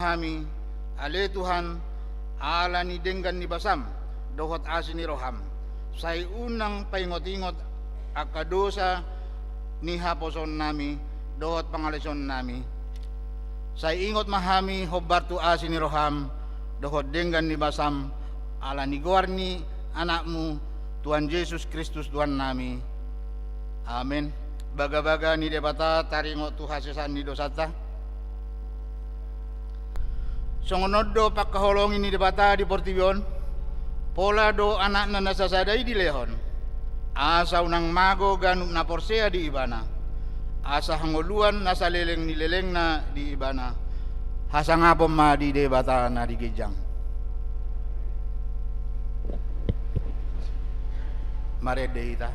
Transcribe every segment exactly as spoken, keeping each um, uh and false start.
hami, ale Tuhan, ala ni denggan ni basam dohot asi ni roham, sai unang paingot-ingot angka dosa ni haposoonnami dohot pangalaosionnami. Sai ingot ma hami hombar tu asi ni roham dohot denggan ni basam, ala ni goar ni Anakmu, Tuhan Jesus Kristus Tuhannami. Amen. Bagabaga ni Debata taringot tu hasesaan ni dosanta. Songon on do pangkaholongi ni Debata di portibi on, pola do Anakna na sasada i dilehon, asa unang mago ganup na porsea di Ibana, asa hangoluan na saleleng ni lelengna di Ibana. Hasangapon ma di Debata na di ginjang. Marende hita.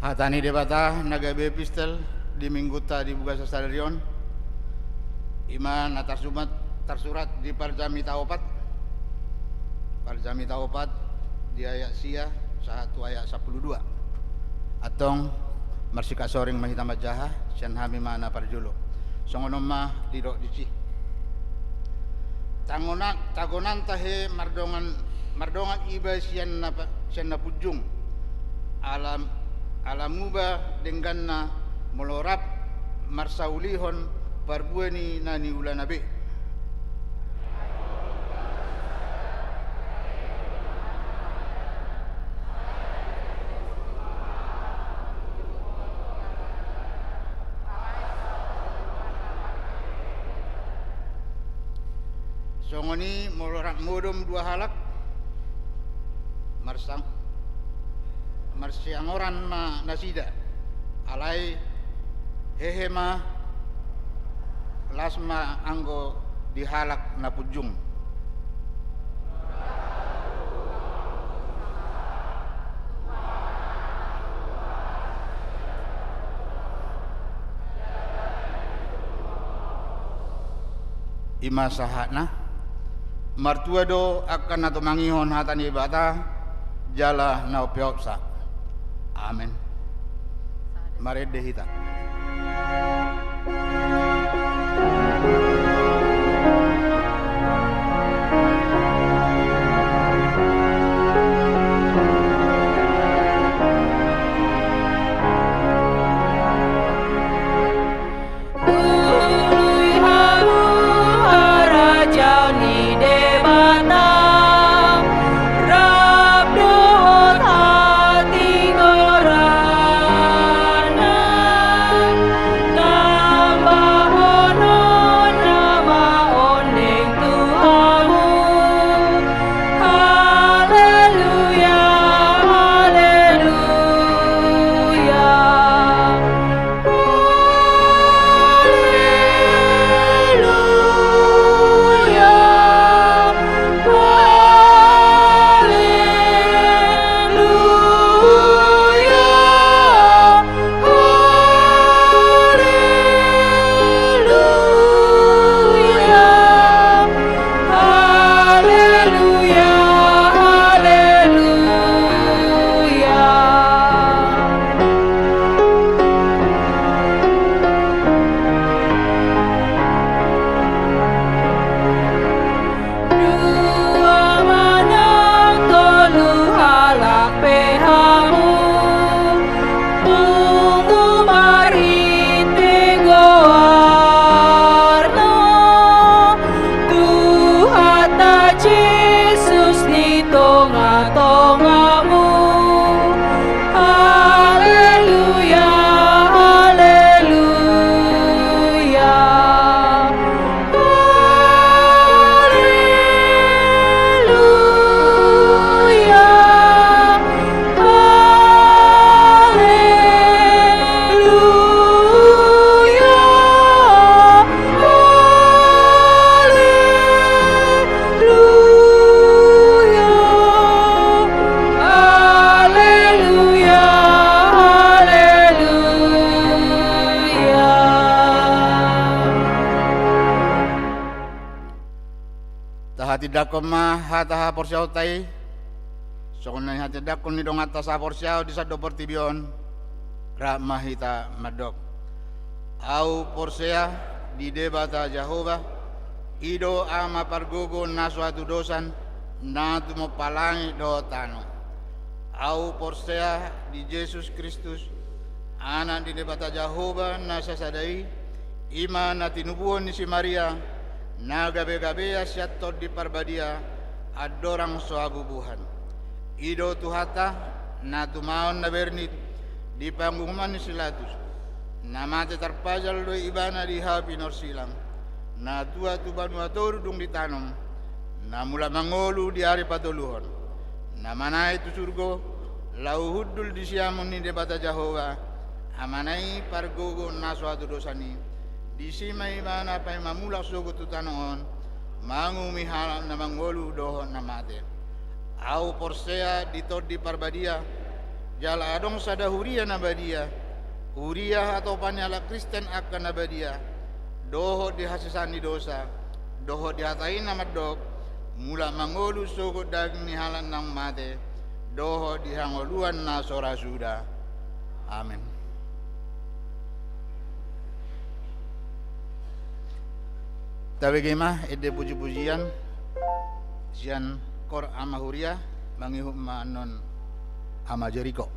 Hata ni Debata na gabe epistel di Minggunta di bagasan sadari on, i ma na tarsumat, tarsurat di Parjamita opat, Parjamita opat di ayat sia sahat tu ayat sampulu dua. Antong marsikasonang ma hita manjaha, sian hami ma na parjolo. Songon on ma didok disi. Tangona-, tagonan tahe mardongan, mardongan iba sian na pa-, sian na punjung. Ala, ala muba dengganna molo rap marsaulihon parbue ni na niulana be. Songon i molo rap modom dua halak, marsang-, marsiangoran ma nasida, alai hehe ma, las ma anggo di halak na punjung. I ma sahatna. Martua do angka na tumangihon hata ni Debata jala na umpeopsa. Amen. Marende hita. Tului hamu harajaon ni Debata, rap dohot hatigoranna. Hatindangkon ma hata haporseaonta i, songon na hatindangkon ni donganta sahaporseaon di sandok portibi on. Rap ma hita mandok. Ahu porsea di Debata Jahowa, i do Ama pargogo na so hatudosan, na tumompa langit dohot tano. Ahu porsea di Jesus Kristus, Anak ni Debata Jahowa na sasada i, i ma na tinubuhon ni si Maria, na gabegabean sian Tondi Parbadia, andorang so habubuhan. I do Tuhanta, na tumaon na bernit di panguhuman ni si Pilatus, na mate tarpajal do ibana di hau pinorsilang, na tua tu banua toru dung ditanom, na mulak mangolu di ari patoluhon, na manaek tu surgo, laho hundul di siamun ni Debata Jahowa, Amana i pargogo na so hatudosan i. Disi ma ibana paima mulak sogot tu tano on, manguhumi halak na mangolu dohot na mate. Ahu porsea di Tondi Parbadia, jala adong sada huria na badia, huria hatopan ni halak Kristen angka na badia, dohot di hasesaan ni dosa, dohot di hata i na mandok, mulak mangolu sogot daging ni halak naung mate, dohot di hangoluan na so ra suda. Amen. Tabege ma ende pujipujian sian Kor Ama Huria, mangihut ma annon Ama Jeriko.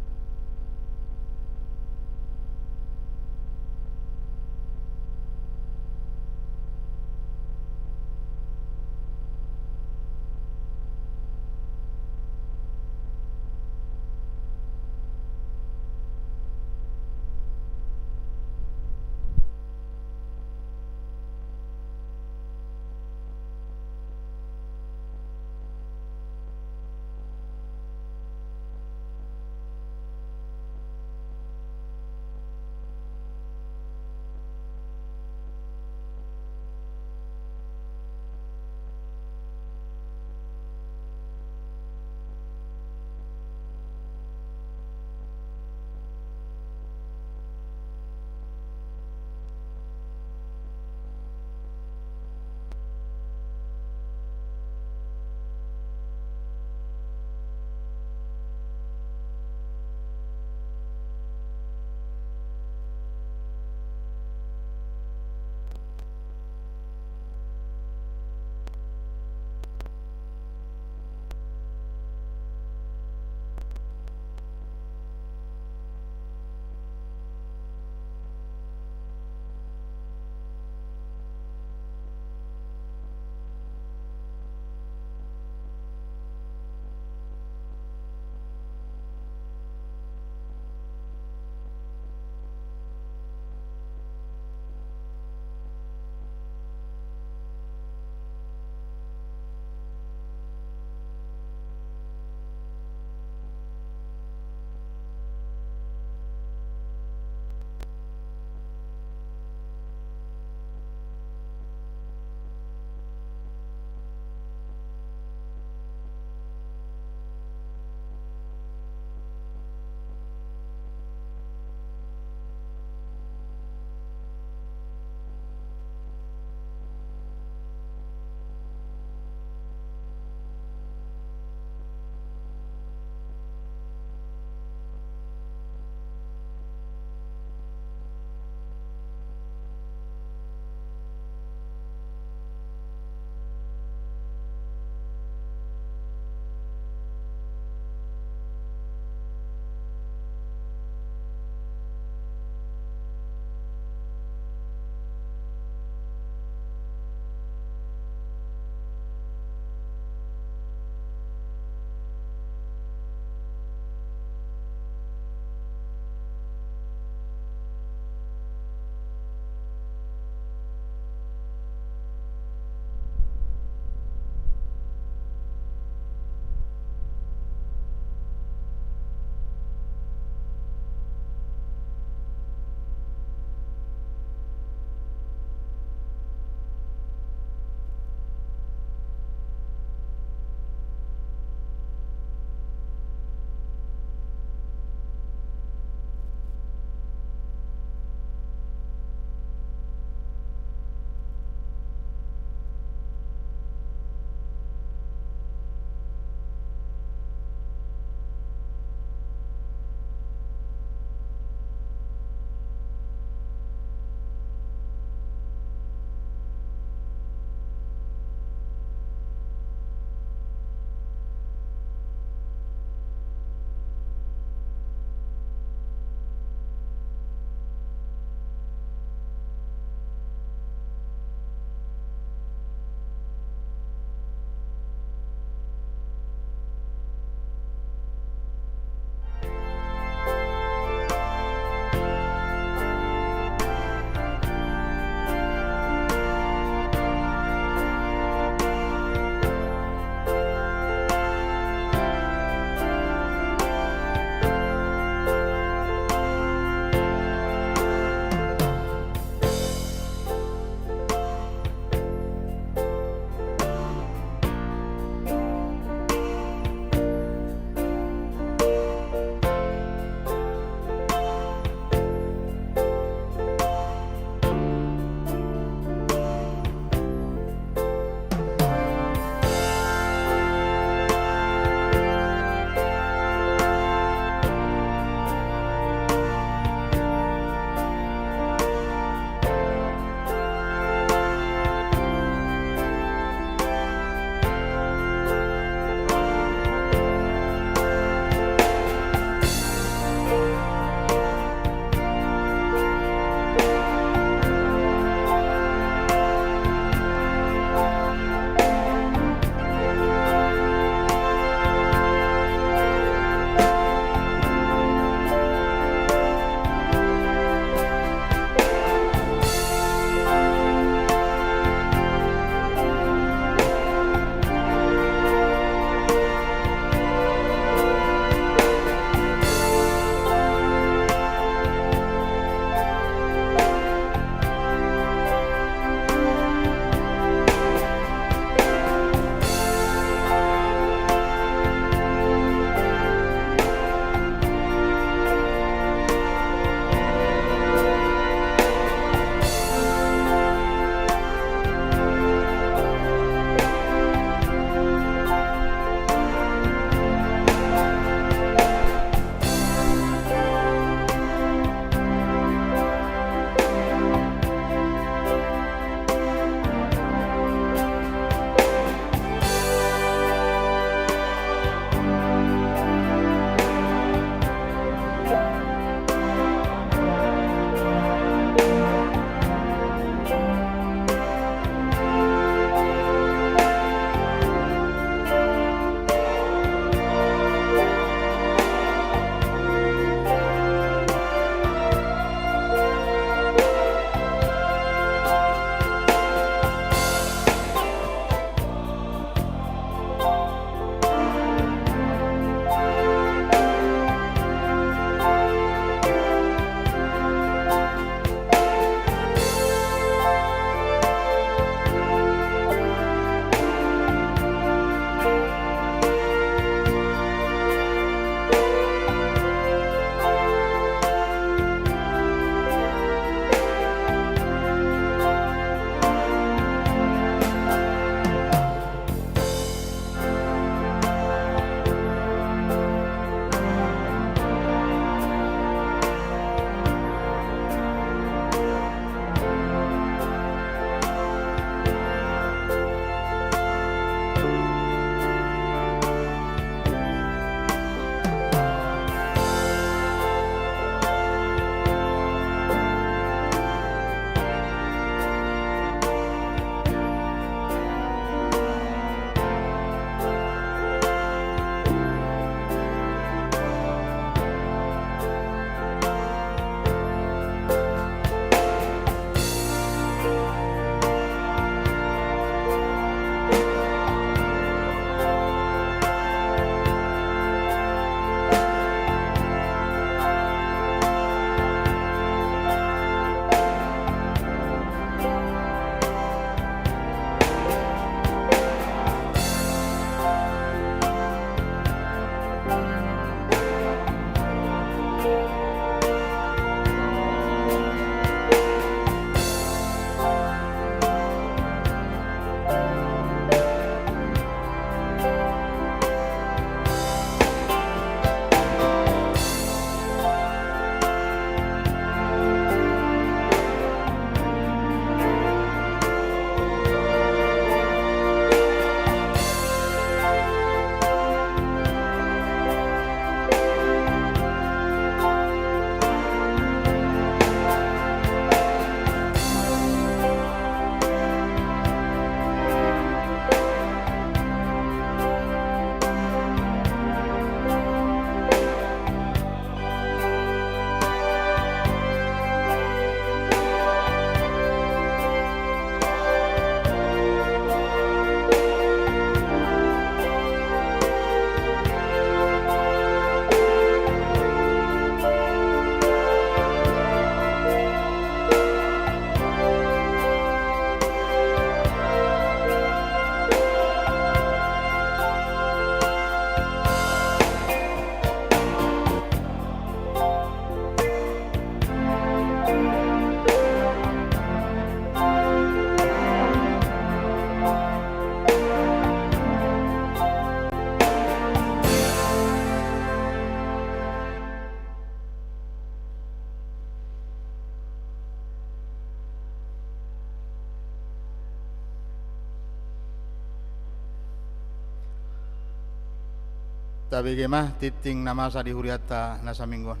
Tabege ma tinting na masa di hurianta na saminggu on.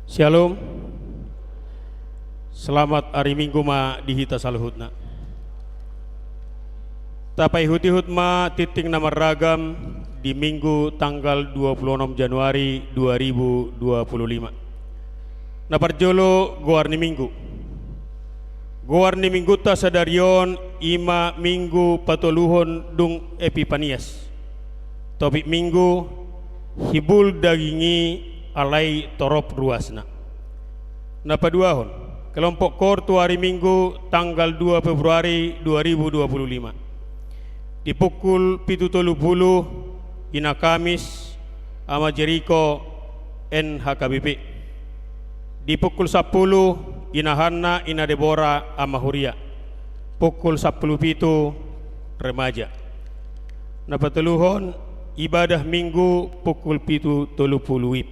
Syalom. Selamat ari Minggu ma di hita saluhutna. Tapaihut-ihut ma tinting na marragam di Minggu tanggal dua puluh enam Januari dua ribu dua puluh lima. Na parjolo, goar ni Minggu. Goar ni Minggunta sadari on i ma Minggu patoluhon dung Epipanias. Topik Minggu: Hibul daging i alai torop ruasna. Na paduahon, kelompok koor tu ari Minggu tanggal dua Februari dua ribu dua puluh lima. Di pukul pitu tolu puluh, Ina Kamis, Ama Jeriko, N H K B P. Di pukul sampulu, Ina Hanna, Ina Debora, Ama Huria. Pukul sampulu pitu, remaja. Na patoluhon, ibadah Minggu pukul pitu tolu puluh WIB.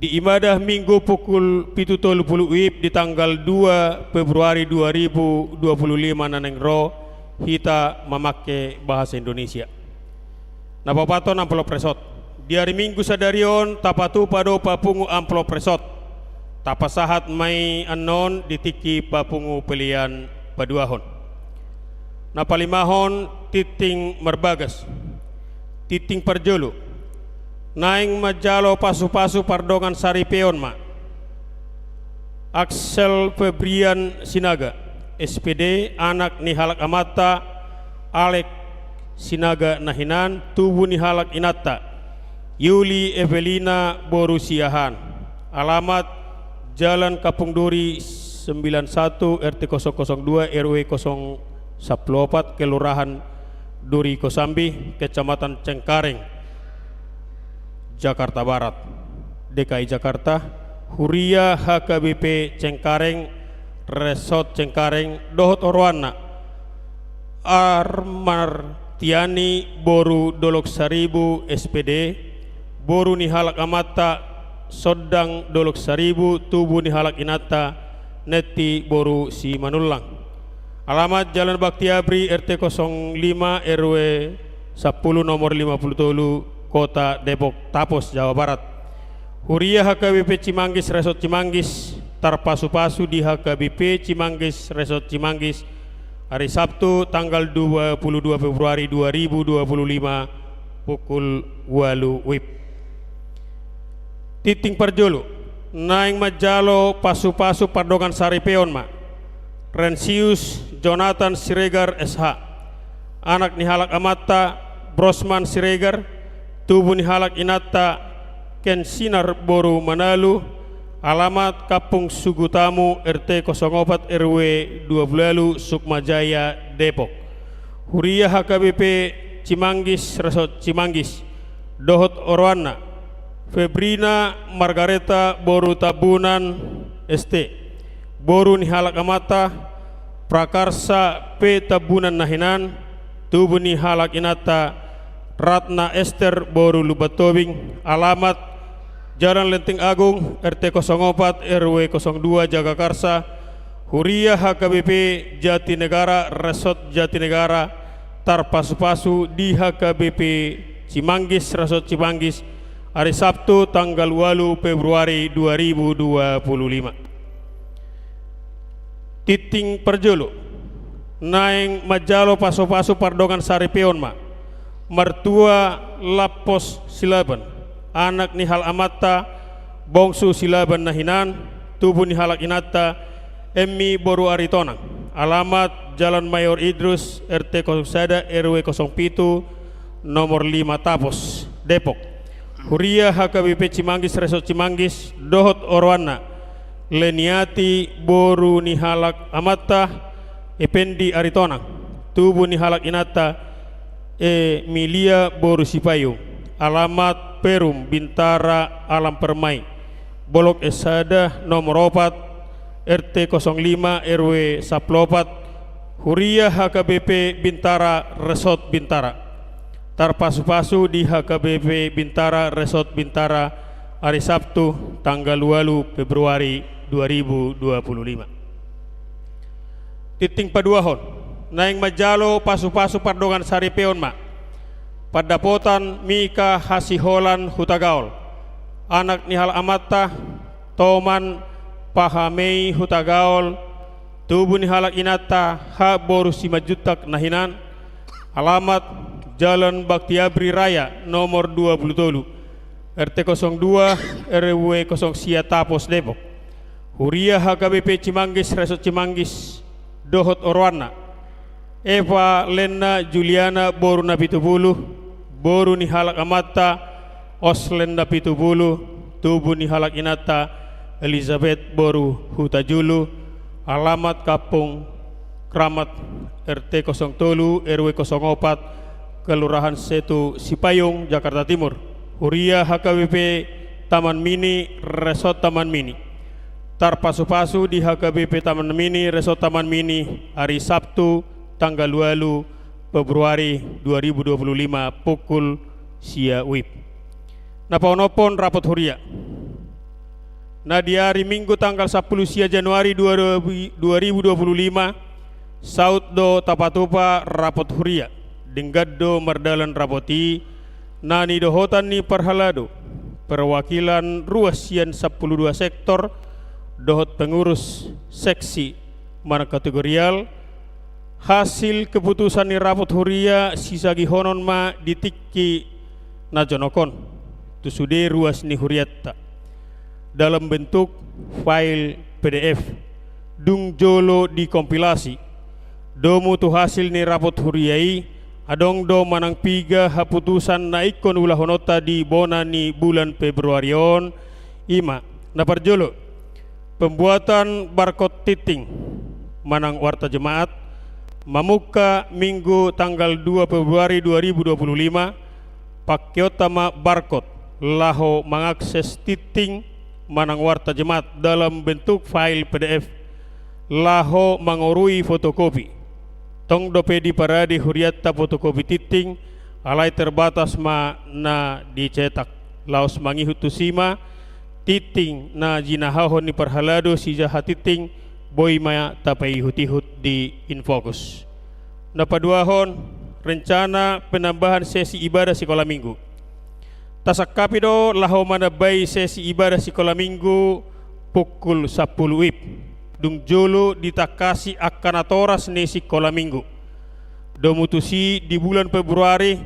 Di ibadah Minggu pukul pitu tolu puluh WIB di tanggal dua Februari dua ribu dua puluh lima na naeng ro, hita mamangke bahasa Indonesia. Na paopathon, amplop resort. Di ari Minggu sadari on tapatupa do papungu amplop resort. Tapasahat ma i annon di tingki papungu pelean paduahon. Na palimahon, tinting marbagas. Tinting parjolo. Naeng manjalo pasupasu pardongan saripeon ma Axel Febrian Sinaga, S P D, anak ni halak amanta Alek Sinaga na hinan, tubu ni halak inanta Yuli Evelina boru Siahaan. Alamat: Jalan Kampung Duri sembilan satu, R T kosong kosong dua, R W kosong sampulu opat, Kelurahan Duri Kosambi, Kecamatan Cengkareng, Jakarta Barat, D K I Jakarta. Huria H K B P Cengkareng, Resort Cengkareng, dohot oroanna: Armartiani boru Dolok Saribu, S P D, boru ni halak amanta Sondang Dolok Saribu, tubu ni halak inanta Nenti boru Simanullang. Alamat: Jalan Bakti Abri, R T kosong lima, R W sampulu, nomor lima puluh tolu, Kota Depok, Tapos, Jawa Barat. Huria H K B P Cimanggis, Resort Cimanggis, tarpasupasu di H K B P Cimanggis, Resort Cimanggis, ari Sabtu tanggal dua puluh dua Februari dua ribu dua puluh lima, pukul ualu WIB. Tinting parjolo, naeng manjalo pasupasu pardongan saripeon ma Rensius Jonathan Siregar, S H, anak ni halak amanta Brosman Siregar, tubu ni halak inanta Kensinar boru Manalu, alamat Kampung Sugutamu, R T kosong opat, R W dua puluh ualu, Sukma Jaya, Depok. Huria H K B P Cimanggis, Resort Cimanggis, dohot oroanna: Febrina Margareta boru Tambunan, S T, boru ni halak amanta Prakarsa P Tambunan na hinan, tubu ni halak inanta Ratna Ester boru Lumban Tobing, alamat Jalan Lenteng Agung, R T kosong opat, R W kosong dua, Jagakarsa. Huria H K B P Jatinegara, Resort Jatinegara, tarpasupasu di H K B P Cimanggis, Resort Cimanggis, ari Sabtu tanggal ualu Februari dua ribu dua puluh lima. Tinting parjolo, naeng manjalo pasupasu pardongan saripeon ma Martua Lampos Silaban, anak ni halak amanta Bongsu Silaban na hinan, tubu ni halak inanta Emmi boru Aritonang, alamat Jalan Mayor Idrus, R T kosong sada, R W kosong pitu, nomor lima, Tapos, Depok. Huria H K B P Cimanggis, Resort Cimanggis, dohot oroanna: Leniati boru ni halak amanta Ependi Aritonang, tubu ni halak inanta Emilia boru Sipayung, alamat Perum, Bintara, Alam Permai, Blok S sada, nomor opat, R T kosong lima, R W sampulu opat, Huria H K B P Bintara, Resort Bintara. Tarpasupasu di H K B P Bintara, Resort Bintara, ari Sabtu, tanggal ualu Februari dua ribu dua puluh lima. Tinting paduahon, naeng manjalo pasupasu pardongan saripeon ma. Pandapotan Mika Hasiholan Hutagaol, anak ni halak amanta, Toman Pahamei Hutagaol, tubu ni halak inanta, H boru Simanjuntak na hinan, alamat Jalan Baktiabri Raya nomor dua puluh tolu, R T kosong dua, R W kosong sia Tapos, Depok. Huria H K B P Cimanggis, Resort Cimanggis, dohot oroanna. Eva Lenna Juliana boru Napitupulu, boru ni halak amanta, Oslen Napitupulu, tubu ni halak inanta, Elizabeth boru Hutajulu, alamat Kampung Kramat, R T kosong tolu, R W kosong opat, Kelurahan Setu Sipayung, Jakarta Timur. Huria H K B P Taman Mini, Resort Taman Mini. Tarpasupasu di H K B P Taman Mini, Resort Taman Mini, ari Sabtu, tanggal ualu Februari dua ribu dua puluh lima, pukul sia WIB. Na paonomhon, rapot huria. Na di ari Minggu tanggal sampulu sia Januari dua, dua ribu dua puluh lima, saut do tapatupa rapot huria. Denggan do mardalan rapot i, na nidohotan ni parhalado, perwakilan ruas sian sampulu dua sektor, dohot pengurus seksi manang kategorial, hasil keputusan ni rapot huria sisagihonon ma di tingki na jonok on tu sude ruas ni hurianta dalam bentuk file P D F, dung jolo dikompilasi. Domu tu hasil ni rapot huria i, adong do manang piga haputusan na ingkon ulahononta di bona ni bulan Februari on, i ma, na parjolo, pembuatan barkod tinting manang warta jemaat, mamungka Minggu tanggal dua Februari dua ribu dua puluh lima, pangkeonta ma barkod laho mangakses tinting manang warta jemaat dalam bentuk file P D F, laho mangorui fotokopi. Tong dope diparade hurianta fotokopi tinting, alai terbatas ma na dicetak. Laos mangihut tusi ma, tinting na jinahahon ni parhalado sijaha tinting, boi ma tapaihut-ihut di Infokus. Na paduahon, rencana penambahan sesi ibadah sikola Minggu. Tasangkapi do laho manambai sesi ibadah sikola Minggu pukul sampulu WIB, dung jolo ditangkasi angka natoras ni sikola Minggu. Domu tusi, di bulan Februari,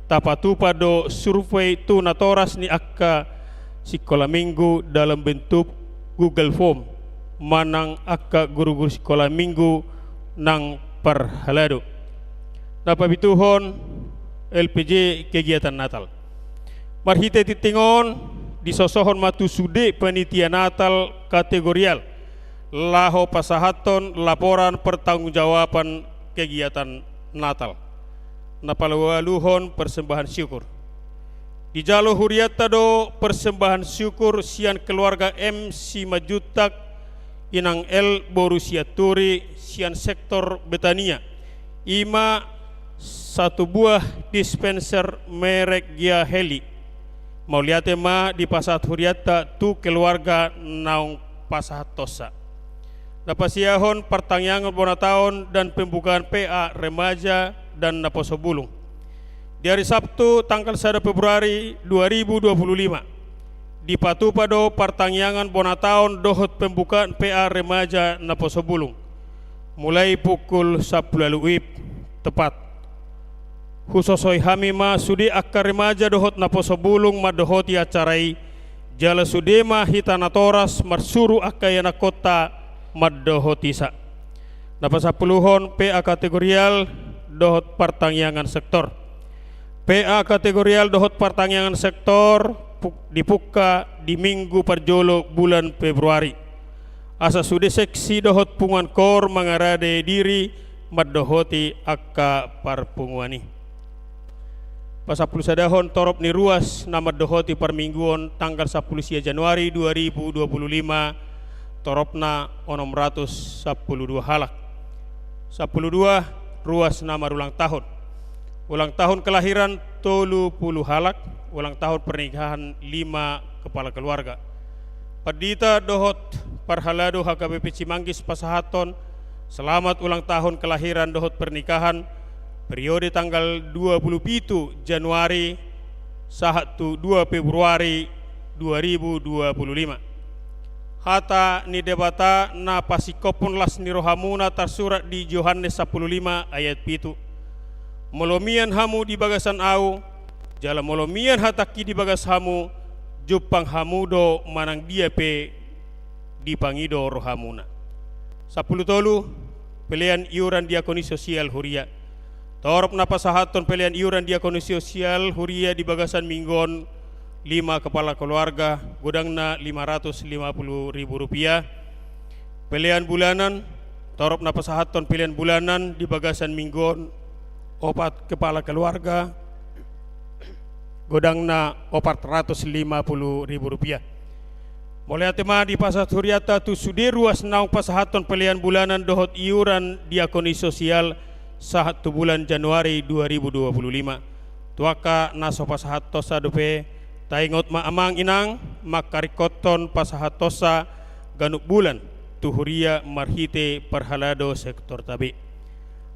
tapatupa do survei tu natoras ni angka sikola Minggu dalam bentuk Google Form, manang angka guru-guru sikola Minggu nang parhalado. Na papituhon, L P J kegiatan Natal. Marhite tinting on, disosohon ma tu sude panitia Natal kategorial, laho pasahathon laporan pertanggungjawaban kegiatan Natal. Na paualuhon, persembahan syukur. Dijalo hurianta do persembahan syukur sian keluarga M Simanjuntak, Inang L boru Sianturi, sian sektor Betania. I ma satu buah dispenser merek Gia Heli. Mauliate ma dipasahat hurianta tu keluarga naung pasahathonsa. Na pasiahon, partangiangan bona taon dan pembukaan P A remaja dan naposo bulung. Di ari Sabtu, tanggal sada Februari dua ribu dua puluh lima, dipatupa do partangiangan bona taon dohot pembukaan P A remaja naposo bulung, mulai pukul sampulu ualu WIB tepat. Husosoi hami ma sude angka remaja dohot naposo bulung mandohoti acara i, jala sude ma hita natoras marsuru angka ianakhonta mandohotisa. Na pasampuluhon, P A kategorial dohot partangiangan sektor. P A kategorial dohot partangiangan sektor pu-, dipungka di Minggu parjolo bulan Februari, asa sude seksi dohot punguan kor mangarade diri mandohoti angka parpunguan i. Pasampulu sadahon, torop ni ruas na mandohoti parmingguon tanggal sampulu sia Januari dua ribu dua puluh lima, toropna onom ratus sampulu dua halak. Sampulu dua, ruas na marulang tahun. Ulang tahun kelahiran tolu pulu halak, ulang tahun pernikahan lima kepala keluarga. Pandita dohot parhalado H K B P Cimanggis pasahathon selamat ulang tahun kelahiran dohot pernikahan periode tanggal dua pulu pitu Januari sahat tu dua Februari dua ribu dua pulu lima. Hata ni Debata na pasingkophon las ni rohamuna tarsurat di Johannes sampulu lima ayat pitu. Molo mian hamu di bagasan ahu, jala molo mian hatangki di bagas hamu, jumpang hamu do manang dia pe dipangido rohamuna. Sampulu tolu, pelean iuran diakoni sosial huria. Torop na pasahathon pelean iuran diakoni sosial huria di bagasan minggu on, lima kepala keluarga, godangna lima ratus lima pulu ribu rupiah. Pelean bulanan, torop na pasahathon pelean bulanan di bagasan minggu on, opat kepala keluarga, godangna opat ratus lima pulu ribu rupiah. Mauliate ma dipasahat hurianta tu sude ruas naung pasahathon pelean bulanan dohot iuran diakoni sosial sahat tu bulan Januari dua ribu dua pulu lima. Tu angka na so pasahathonsa dope, taingot ma amang inang, mangkaringkothon pasahathonsa ganup bulan tu huria marhite parhalado sektorta be.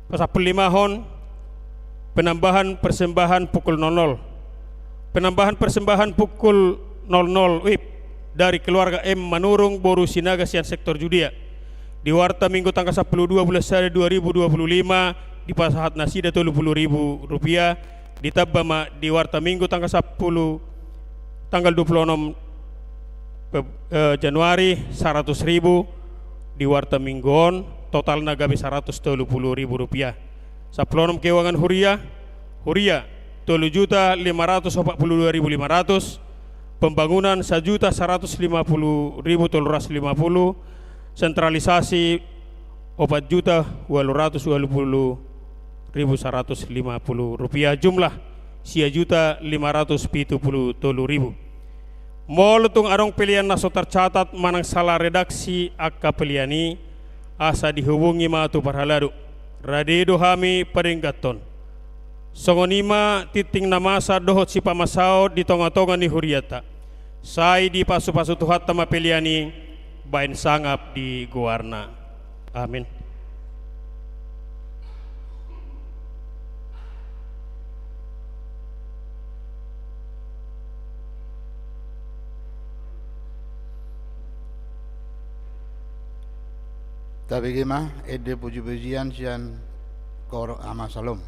Pasampullimahon, penambahan persembahan pukul nol nol. Penambahan persembahan pukul nol nol W I B dari keluarga M Manurung boru Sinaga sian sektor Judea. Di warta minggu tanggal sampulu dua bulan sada dua ribu dua pulu lima, dipasahat nasida tolu pulu ribu rupiah, ditamba ma di warta minggu tanggal sampulu, tanggal dua pulu onom Feb-, eh, Januari, saratus ribu, di warta minggu on, totalna gabe saratus tolu pulu ribu rupiah. Sampulu onom keuangan huria, huria, tolu juta lima ratus opat pulu dua ribu lima ratus, pembangunan sajuta saratus lima pulu ribu tolu ratus lima pulu, sentralisasi opat juta ualu ratus ualu pulu ribu saratus lima pulu rupiah, jumlah sia juta lima ratus pitu pulu tolu ribu. Molo tung adong pelean na so tarcatat manang salah redaksi angka pelean i, asa dihubungi ma tu parhalado. Rade do hami padengganhon. Songon i ma tingting na masa dohot sipamasaon di tongatonga ni hurianta. Sai dipasupasu Tuhanta ma pelean i, baen sangap di goarna. Amin. Tabege ma ende pujipujian sian kor Ama Salom.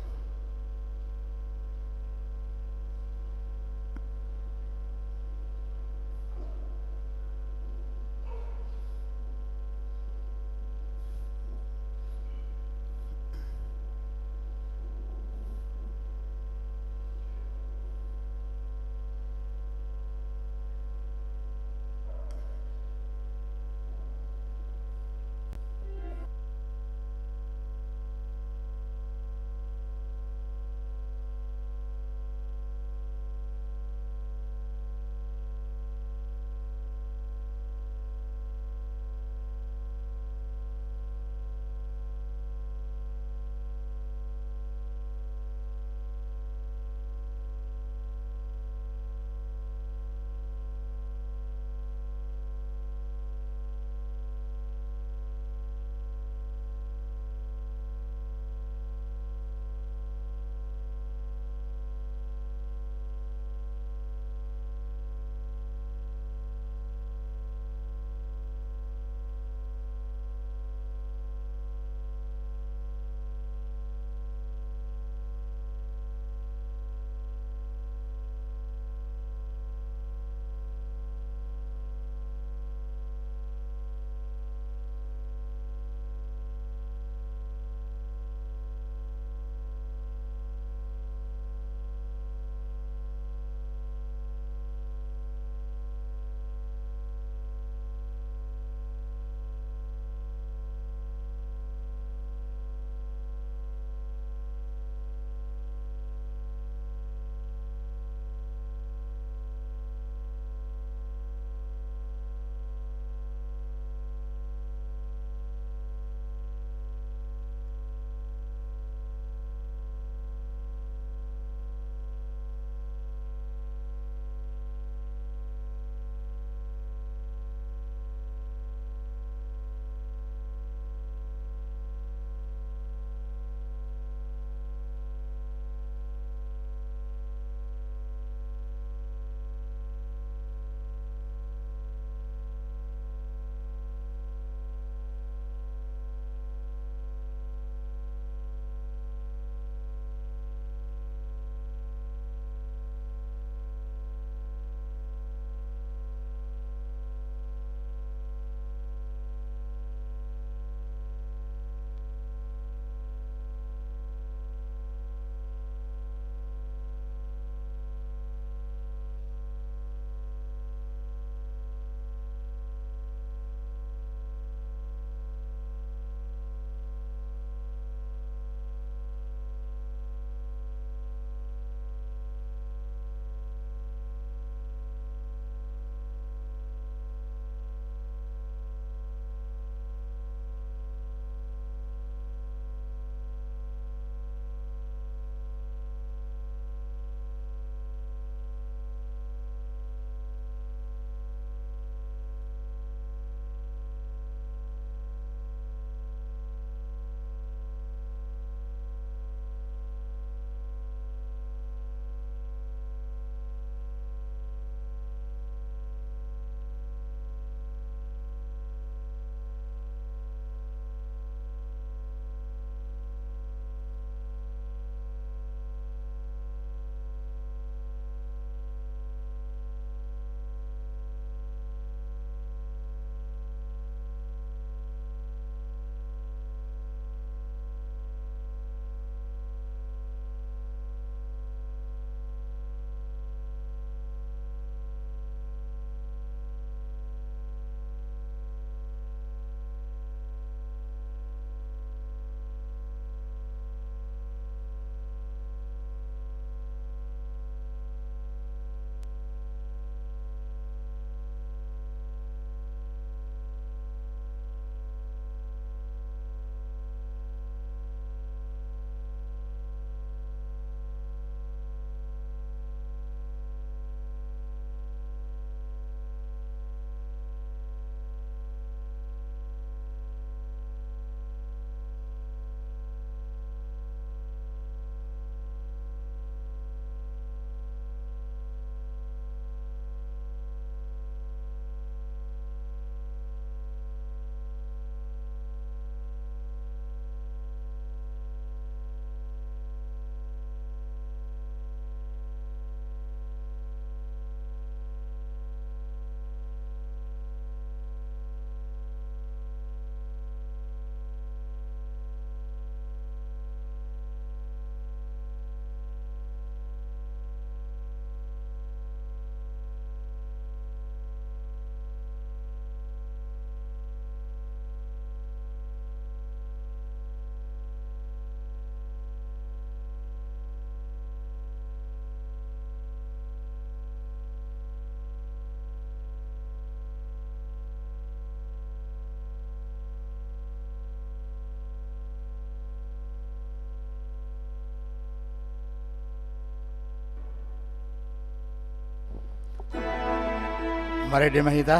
Marende ma hita,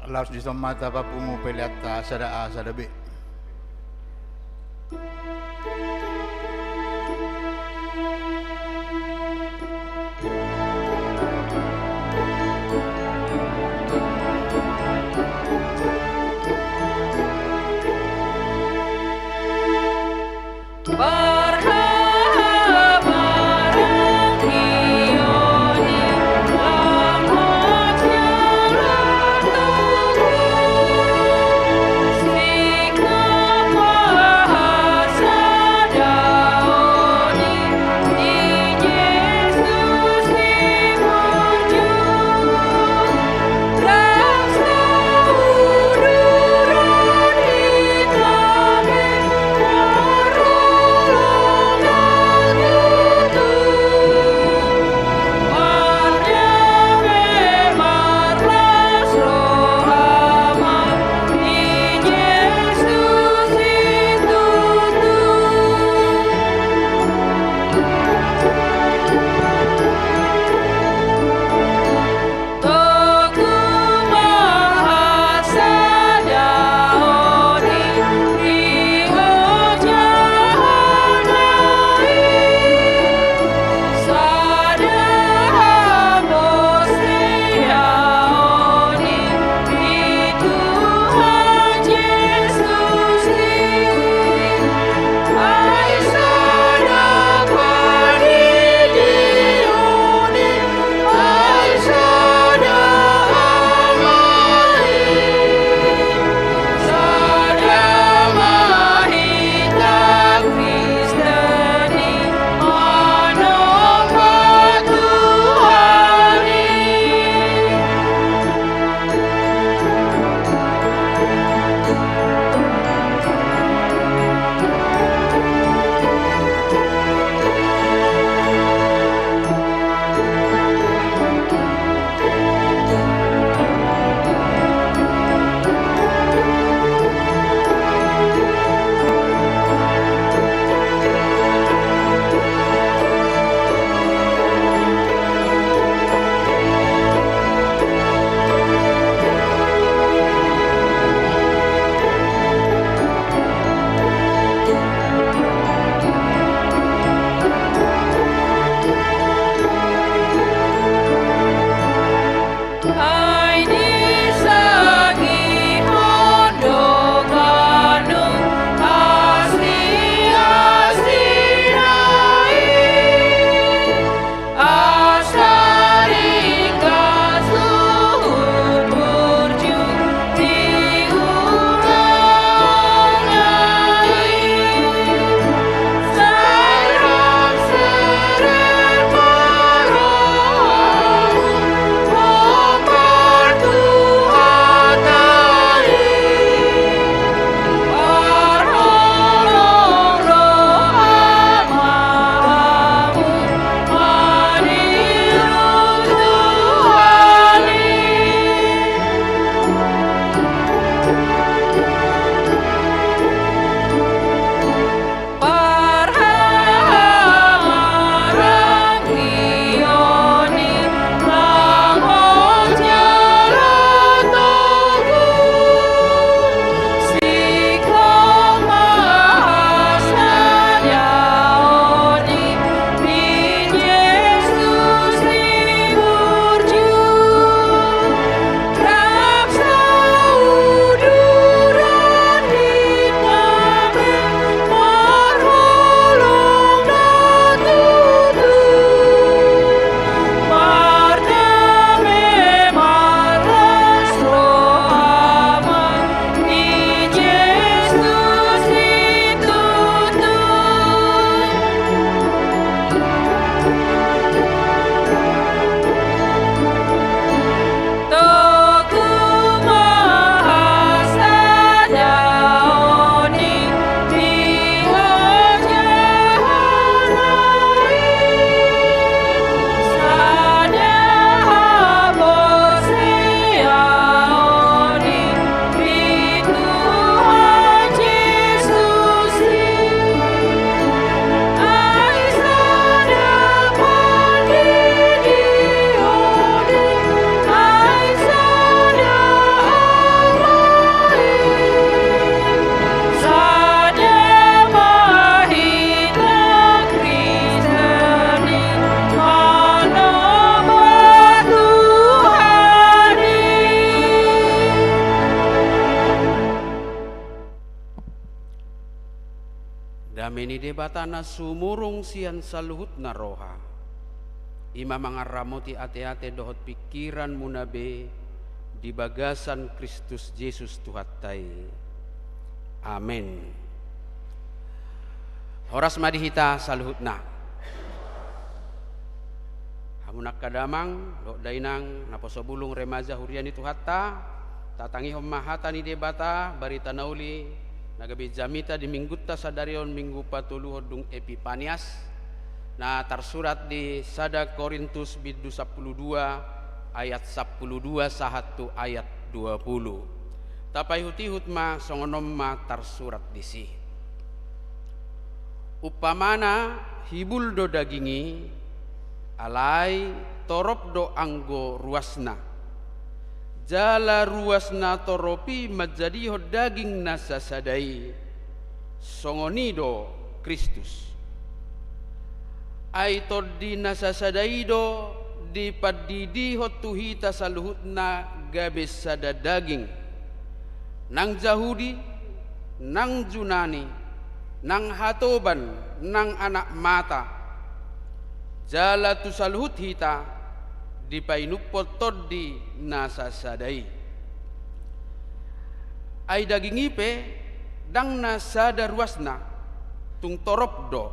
laos dison ma tapapungu peleanta sada A sada B. Dame ni Debata na sumurung sian saluhutna roha, i ma mangaramoti ateate dohot pingkiranmuna be di bagasan Kristus Jesus Tuhanta i. Amen. Horas ma di hita saluhutna. Hamu angka damang dohot dainang naposo bulung, remaja huria ni Tuhanta, tatangihon ma hata ni Debata, barita na uli na gabe jamita di minggunta sadari on, minggu patoluhon dung Epipanias, na tarsurat di sada Korintus bindu sampulu dua ayat sampulu dua sahat tu ayat dua pulu. Tapaihutihut ma, songon on ma tarsurat disi. Umpamana hibul do daging i, alai torop do anggo ruasna. Jala ruas na torop i manjadihon daging na sasada i, songon i do Kristus. Ai Tondi na sasada i do dipandidihon tu hita saluhutna gabe sada daging, nang Jahudi, nang Junani, nang hatoban, nang anak mata. Jala tu saluhut hita dipainumhon Tondi na sasada i. Ai daging i pe ndang na sada ruasna, tung torop do.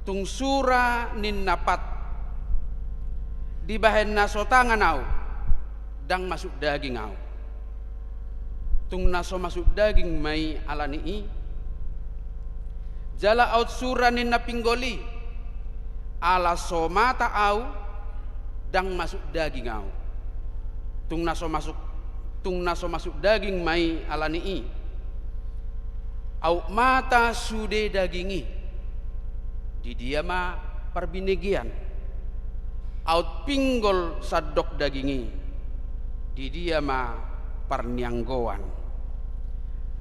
Tung sura ninna pat, dibahen na so tangan ahu, ndang masuk daging ahu. Tung na so masuk daging ma i ala ni i. Jala aut sura ninna pinggol i, ala so mata ahu, ndang masuk daging ahu. Tung na so masuk, tung na so masuk daging ma i ala ni i. Aut mata sude daging i, di dia ma parbinegean? Aut pinggol sandok daging i, di dia ma parnianggoan?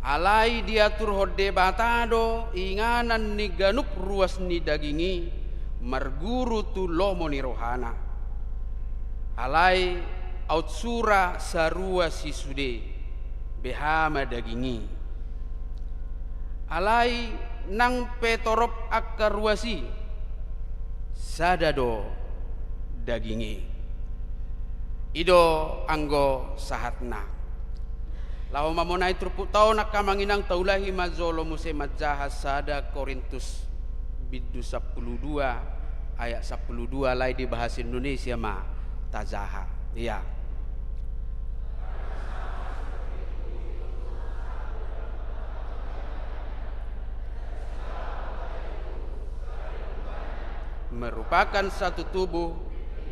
Alai diaturhon Debata do inganan ni ganup ruas ni daging i marguru tu lomo ni rohana. Alai aut sura saruas i sude, beha ma daging i? Alai nang pe torop angka ruas i, sada do daging i. I do anggo sahatna. Laho mamonai turpukta on, angka amang inang, taulahi ma jolo muse manjaha sada Korintus bindu sampulu dua ayat sampulu dua, alai di bahasa Indonesia ma tajaha. Ia. Merupakan satu tubuh,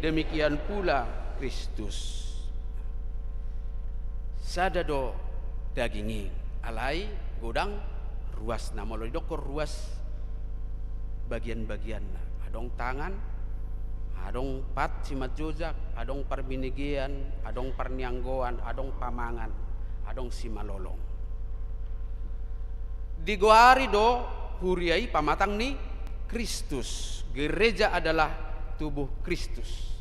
demikian pula Kristus. Sada do daging i, alai godang ruasna. Molo didokkon ruas, bagian-bagianna. Adong tangan, adong pat simanjojak, adong parbinegean, adong parnianggoan, adong pamangan, adong simalolong. Digoari do huria i pamatang ni Kristus. Gereja adalah tubuh Kristus.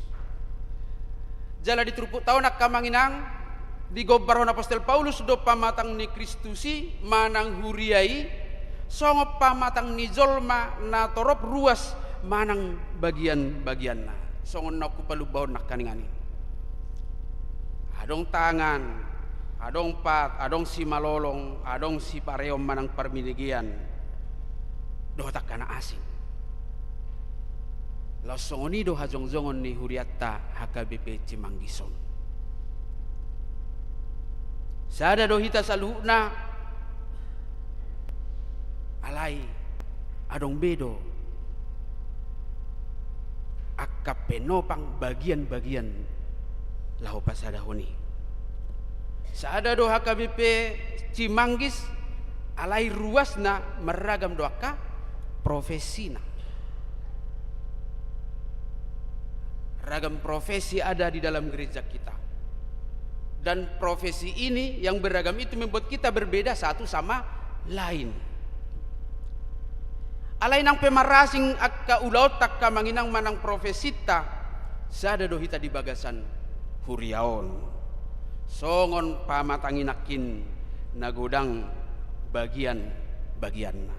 Jala di turpukta on, angka amang inang, digombarhon apostel Paulus do pamatang ni Kristus i manang huria i songon pamatang ni jolma na torop ruas manang bagian-bagianna. Songon na hupalumbahon nangkaningan i. Adong tangan, adong pat, adong simalolong, adong sipareon manang parbinegean, dohot angka na asing. Laos songon i do hajongjongon ni hurianta H K B P Cimanggis on. Sada do hita saluhutna, alai adong be do angka penopang bagian-bagian laho pasadahon i. Sada do H K B P Cimanggis, alai ruasna marragam do angka profesina. Ragam profesi ada di dalam gereja kita. Dan profesi ini yang beragam itu membuat kita berbeda satu sama lain. Alai nang pe marasing angka ulaonta, angka amang inang, manang profesinta, sada do hita di bagasan huria on. Songon pamatang i nangkin na godang bagian-bagianna.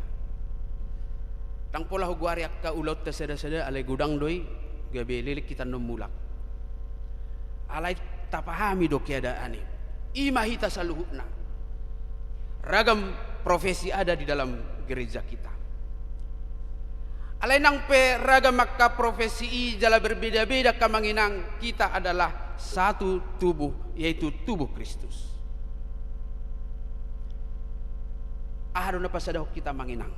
Ndang pola hugoari angka ulaonta sada-sada, alai godang do i, gabe leleng hita annon mulak. Alai tapahami do keadaan i. I ma hita saluhutna. Ragam profesi ada di dalam gereja kita. Alai nang pe ragam angka profesi i jala berbeda-beda, angka amang inang, kita adalah satu tubuh, yaitu tubuh Kristus. Aha do na pasadahon hita, amang inang?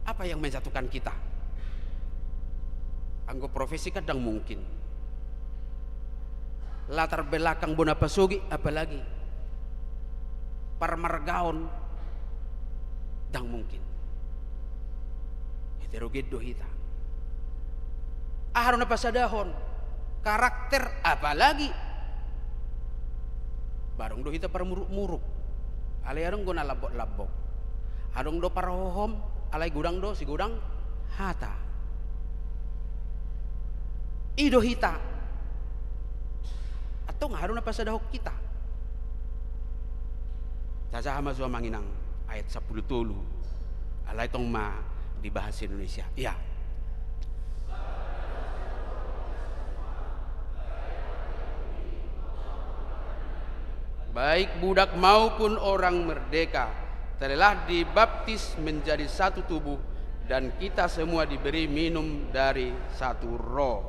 Apa yang menyatukan kita? Anggo profesi kan ndang mungkin. Latar belakang bona pasogit, apalagi parmargaon, ndang mungkin. Heterogen do hita. Aha do na pasadahon? Karakter, apalagi. Ba adong do hita parmuruk-muruk, alai adong do na lambok-lambok. Adong do parhohom, alai godang do sigodang hata. I do hita. Antong aha do na pasadahon hita? Tajaha ma jo, amang inang, ayat sampulu tolu. Alai tong ma di bahasa Indonesia. Ia. Baik budak maupun orang merdeka telah dibaptis menjadi satu tubuh, dan kita semua diberi minum dari satu roh.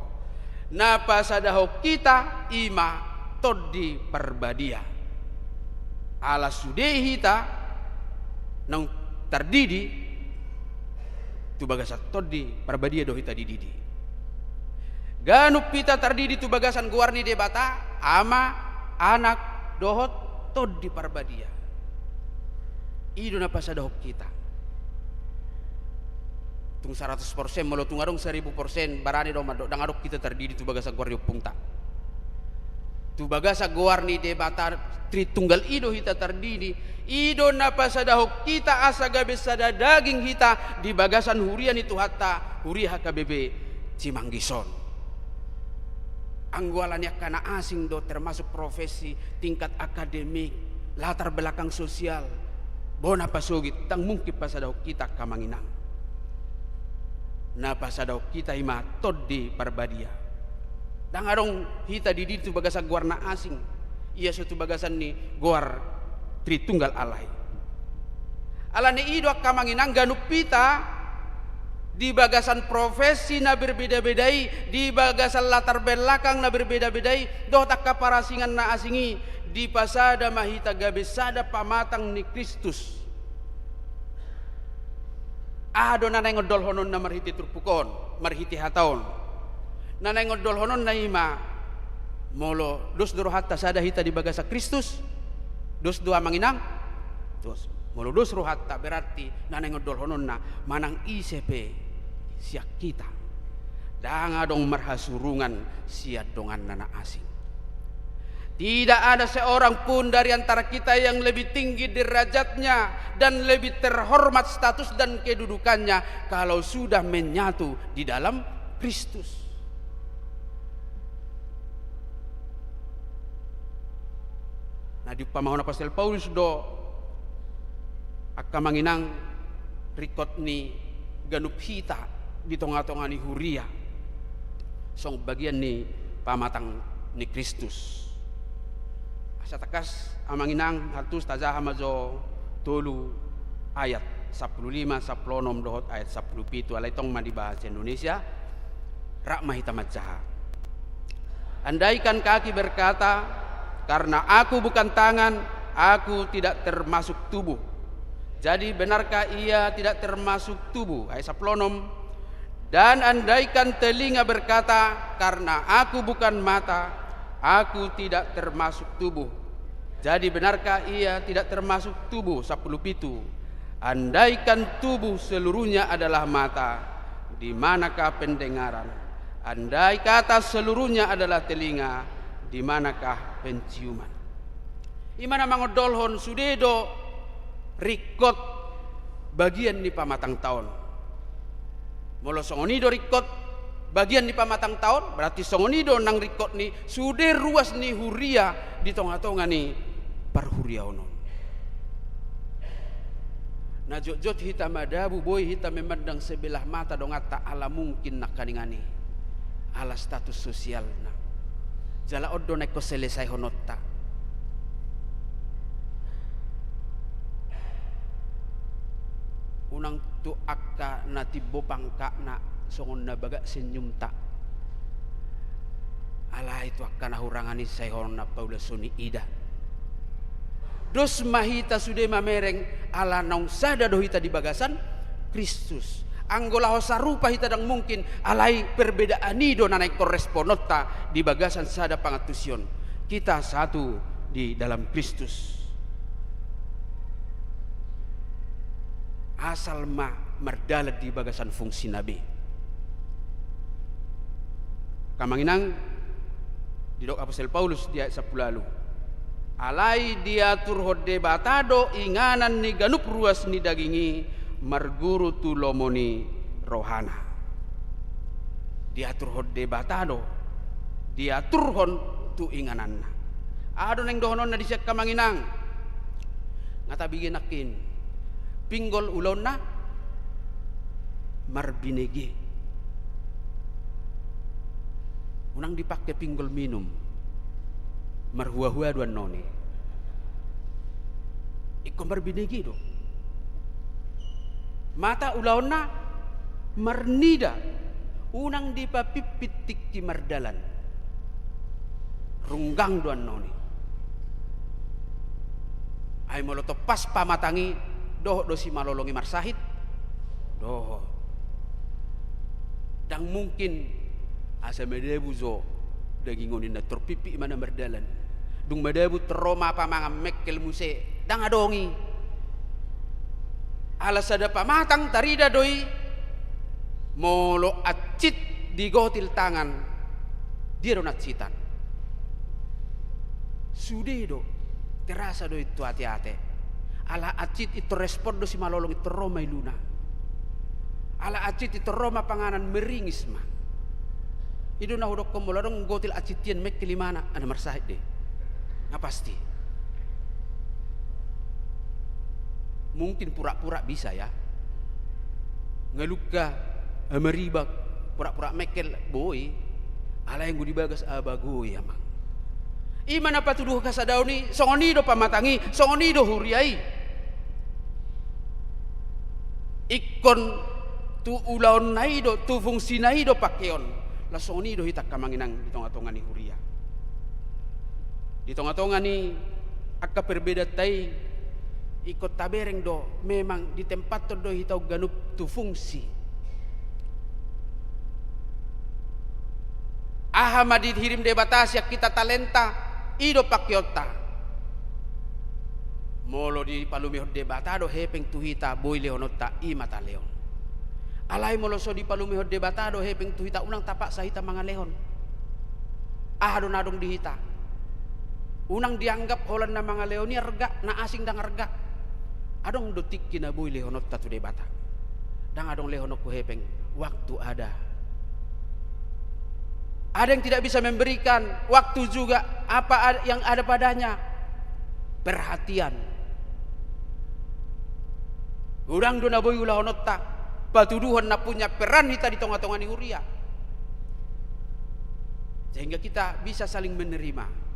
Na pasadahon hita i ma Tondi Parbadia. Ala sude hita naung tardidi, tu bagasan Tondi Parbadia do hita dididi. Ganup hita tardidi tu bagasan goar ni Debata, Ama, Anak, dohot Tondi Parbadia. I do na pasadahon hita. Tung saratus persen, molo tung adong saribu persen, barani do mandok, ndang adong hita tardidi tu bagasan goar ni ompungta. Tu bagasan goar ni Debata Tritunggal i do hita tardidi. I do na pasadahon hita asa gabe sada daging hita di bagasan huria ni Tuhanta, huria H K B P Cimanggis on. Anggo ala ni angka na asing do, termasuk profesi, tingkat akademik, latar belakang sosial, bona pasogit, ndang mungkin pasadahon hita, angka amang inang. Na pasadahon hita i ma Tondi Parbadia. Ndang adong hita dididi tu bagasan goar na asing, ia so tu bagasan ni goar Tritunggal Allah i. Ala ni i do, angka amang inang, ganup hita di bagasan profesi na berbeda-beda i, di bagasan latar belakang na berbeda-beda i, dohot angka parasingan na asing i, dipasada ma hita gabe sada pamatang ni Kristus. Aha do na naeng ondolhononna marhite turpuk on, marhite hata on? Na naeng ondolhononna i ma, molo dos do rohanta sada hita di bagasan Kristus, dos do, amang inang? Dos. Molo dos rohanta, berarti na naeng ondolhononna manang ise pe sian hita, ndang adong marhasurungan sian donganna na asing. Tidak ada seorang pun dari antara kita yang lebih tinggi derajatnya dan lebih terhormat status dan kedudukannya kalau sudah menyatu di dalam Kristus. Na diumpamahon apostel Paulus do, angka amang inang, ringkot ni ganup hita di tonga-tonga ni huria songon bagian ni pamatang ni Kristus. Asa tangkas, amang inang, haltus, tajaha ma jo tolu ayat, sampulu lima, sampulu onom dohot ayat sampulu pitu, alai tong ma di bahasa Indonesia. Rap ma hita manjaha. Andaikan kaki berkata, "Karena aku bukan tangan, aku tidak termasuk tubuh." Jadi benarkah ia tidak termasuk tubuh? Ayat sampulu onom. Dan andaikan telinga berkata, "Karena aku bukan mata, aku tidak termasuk tubuh." Jadi benarkah ia tidak termasuk tubuh? Sampulu pitu. Andaikan tubuh seluruhnya adalah mata, di manakah pendengaran? Andai kata seluruhnya adalah telinga, di manakah penciuman? I ma na mangondolhon sude do ringkot bagian ni pamatangta on. Molo songon i do ringkot bagian ni pamatangta on, berarti songon i do nang ringkot ni sude ruas ni huria di tonga-tonga ni parhuriaon on. Na jotjot hita madabu, boi hita memandang sebelah mata donganta ala mungkin nangkaningan i, ala status sosialna. Jala on do na ingkon selesaihononta. Unang tu angka na timbo pangkatna songon na bagak senyumta. Alai tu angka na hurangan i sai holan na paulashon i, ida. Dos ma hita sude mamereng, ala naung sada do hita di bagasan Kristus. Anggo laho sarupa hita ndang mungkin, alai perbedaan i do na ingkon respononta di bagasan sada pangantusion. Kita satu di dalam Kristus. Asal ma mardalan di bagasan fungsina be. Angka amang inang, didok apostel Paulus di ayat sampulu ualu: Alai diaturhon Debata do inganan ni ganup ruas ni daging i marguru tu lomo ni rohana. Diaturhon Debata do, diaturhon tu ingananna. Aha do naeng dohononna disi, angka amang inang? Nga tabege nangkin. Pinggol ulaonna marbinege. Unang dipangke pinggol minum. Marhuahua do annon i. Ingkon marbinege do. Mata ulaonna marnida. Unang dipapimpit tingki mardalan. Runggang do annon i. Ai molo tompas pamatang i, dohot do simalolong i marsahit? Dohot. Ndang mungkin asa madabu jo daging on, ninna, torpimpit ma na mardalan. Dung madabu tor ro ma pamangan mengkel muse, ndang adong i. Ala sada pamatang tarida do i. Molo ansit digotil tangan, dia do na ansitan? Sude do, terasa do i tu ateate. Ala ansit i tor respon do simalolong i, tor ro ma iluna. Ala ansit i tor ro ma panganan, meringis ma. I do na hudokkon, molo adong gotil ansitian mengkel imana, ana marsahit do i. Nga pasti. Mungkin pura-pura bisa ya. Nga lungka, maribak, pura-pura mengkel, boi. Alai anggo di bagas, abagoi, amang. I ma na patuduhon hasadaon i, songon i do pamatang i, songon i do huria i. Ingkon tu ulaonna i do, tu fungsina i do pangkeon. Laos songon i do hita, angka amang inang, di tonga-tonga ni huria. Di tonga-tonga ni angka perbedaanta i, ingkon tabereng do, memang ditempathon do hita on ganup tu fungsi. Aha ma dihirim Debata sian hita talenta, i do pangkeonta. Molo dipalumehon Debata do hepeng tu hita, boi lehononta, i ma talehon. Alai molo so dipalumehon Debata do hepeng tu hita, unang tapaksa hita mangalehon. Aha do na adong di hita? Unang dianggap holan na mangalehon i arga, na asing ndang arga. Adong do tingki na boi lehononta tu Debata. Ndang adong lehononku hepeng, waktu ada. Ada yang tidak bisa memberikan, waktu juga, apa ad-, yang ada padanya, perhatian. Godang do na boi ulahononta, patuduhon na punya peran hita di tonga-tonga ni huria. Sehingga kita bisa saling menerima.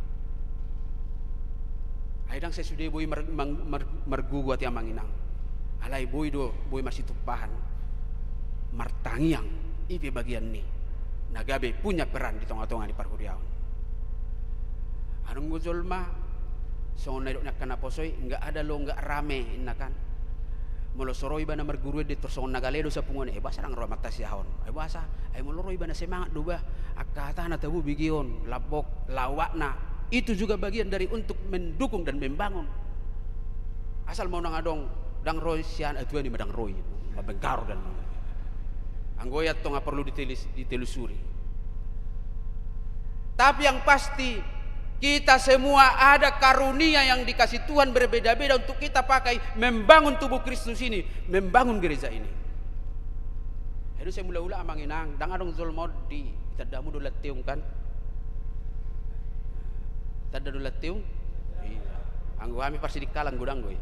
Ai ndang sai sude boi mar-, mang-, mar-, margugu ate amang inang. Alai boi do, boi marsitumpahan. Martangiang, i pe bagian ni na gabe punya peran di tonga-tonga ni parhuriaon. Adong do jolma, songon na nidok ni angka naposo i, nggak ada lo nggak rame, inna kan. Molo so ro ibana marguru ende, tor songon na gale do sapunguan i, ai boasa ndang ro amanta siahon. Ai boasa, ai molo ro ibana semangat do bah. Angka hatana tabo begeon, lambok, lawakna. Itu juga bagian dari untuk mendukung dan membangun. Asal ma unang adong, ndang ro sian atuan i ma ndang ro i, mambengkar dan. Anggo i antong nga porlu ditelis-, ditelusuri. Tapi yang pasti, kita semua ada karunia yang dikasih Tuhan berbeda-beda untuk kita pakai membangun tubuh Kristus ini, membangun gereja ini. Ai dung sai mula-ula amang inang, ndang adong jolma on di tandamu do lanteung kan? Tanda do lanteung? Iya. Anggo hami parsidikalang godang do i.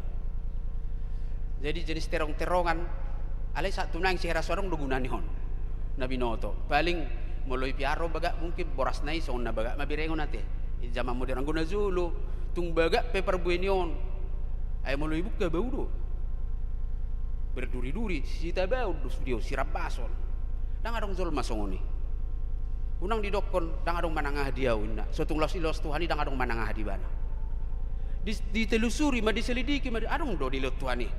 Jadi jenis terong-terongan, alai sahat tu nuaeng si Hera so adong do gunana on na binoto. Paling molo i pe ro bagak, mungkin borasna i songon na bagak ma berengon ate. Di zaman modern, anggo na jolo tung bagak pe parbue ni on. Ai molo ibuka bau do. Berduri-duri, sitabaon do sude on, sirambason. Ndang adong jolma songon i. Unang didokkon, ndang adong manang aha di ahu, inna. So tung laos, laos Tuhan i ndang adong manang aha di ibana. Di, ditelusuri ma, diselidiki ma, adong do dilehon Tuhan i.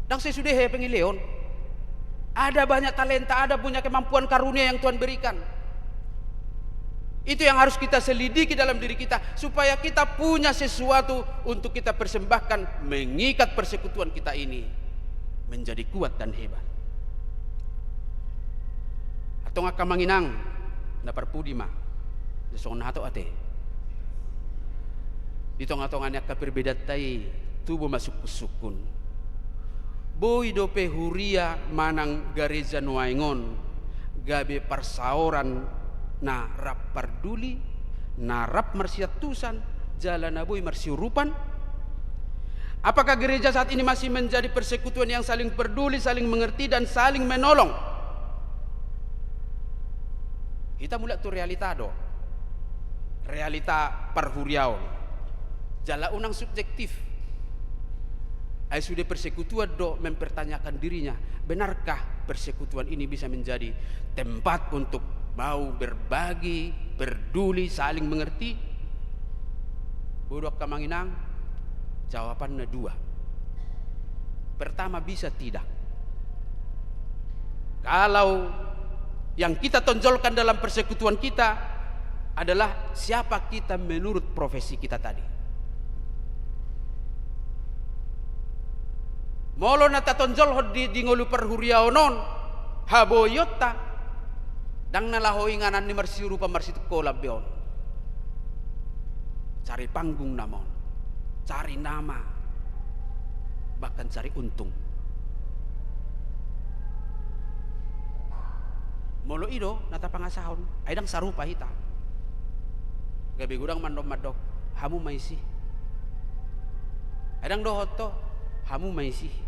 Ndang sesude hepeng dilehon. Ada banyak talenta, ada punya kemampuan karunia yang Tuhan berikan. Itu yang harus kita selidiki dalam diri kita, supaya kita punya sesuatu untuk kita persembahkan, mengikat persekutuan kita ini menjadi kuat dan hebat. Antong angka amang inang, na parpudi ma. Songon na hatop ate. Di tonga-tonga ni angka perbedaanta i, tubu ma sungkun-sungkun. Boi dope huria manang gareja nuaeng on gabe parsaoran na rap parduli, na rap marsiantusan, jala na boi marsiurupan? Apakah gereja saat ini masih menjadi persekutuan yang saling peduli, saling mengerti, dan saling menolong? Hita mulak tu realita do. Realita parhuriaon. Jala unang subjektif. Ai sude persekutuan do mempertanyakan dirinya, benarkah persekutuan ini bisa menjadi tempat untuk mau berbagi, peduli, saling mengerti? Boi do angka amang inang, jawabanna dua. Pertama, bisa tidak. Kalau yang kita tonjolkan dalam persekutuan kita adalah siapa kita menurut profesi kita tadi. Molo na tatonjolhon di, di ngolu parhuriaon on haboionta, ndang na laho inganan ni marsiurupan marsitungkolan be on. Cari panggung nama on, cari nama, bahkan cari untung. Molo i do na tapangasahon, ai ndang sarupa hita. Gabe godang mandok-mandok, hamu ma isi. Ai ndang dohot ho, hamu ma isi.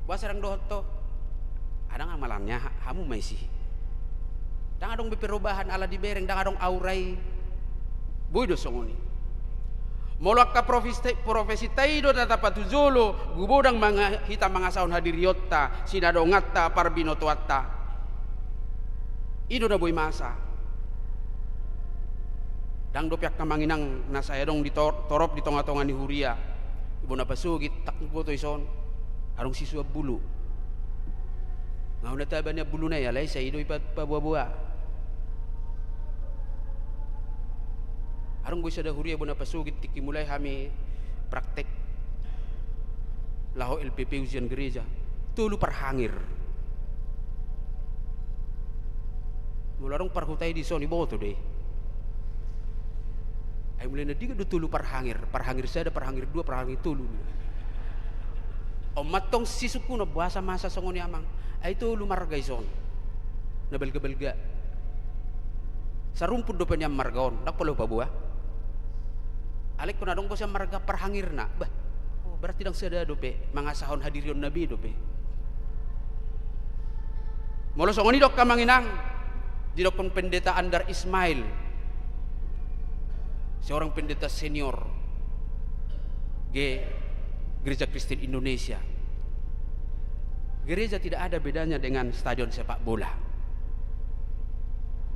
Boasa ndang dohot ho? Ai ndang, amalannya ha-, hamu ma isi. Ndang adong be perubahan ala dibereng, ndang adong aura i. Boi do songon i. Molo angka profesi-, profesita i do na tapatujolo, gubodang manga-, hita mangasahon hadirionta, sinadonganta, parbinotoanta. I do na boi masa. Ndang dope angka amang inang na sai adong di tor-, torop di tonga-tonga ni huria. Di bona pasogit, ndang huboto i son. Adong sisuan bulu. Nga hona taba nian buluna i, alai sai i do i pa-, paboa-boa. Adong do i sada huria bona pasogit tingki mulai hami praktek laho L P P ujian gereja. Tolu parhangir. Molo adong parhuta i dison, iboto do i. Ai mulai na denggan do tolu parhangir, parhangir sada, parhangir dua, parhangir tolu. On ma antong sisungkunon, boasa masa songon i amang? Ai tolu marga i son. Na balga-balga. Sarumpun dope nian marga on, ndang pola hupaboa. Alai ingkon adong do sian marga parhangirna. Bah, oh, berarti ndang sada dope mangasahon hadirionna be dope. Molo songon i do angka amang inang, didokkon Pendeta Andar Ismail, seorang pendeta senior G-, Gereja Kristen Indonesia. Gereja tidak ada bedanya dengan stadion sepak bola.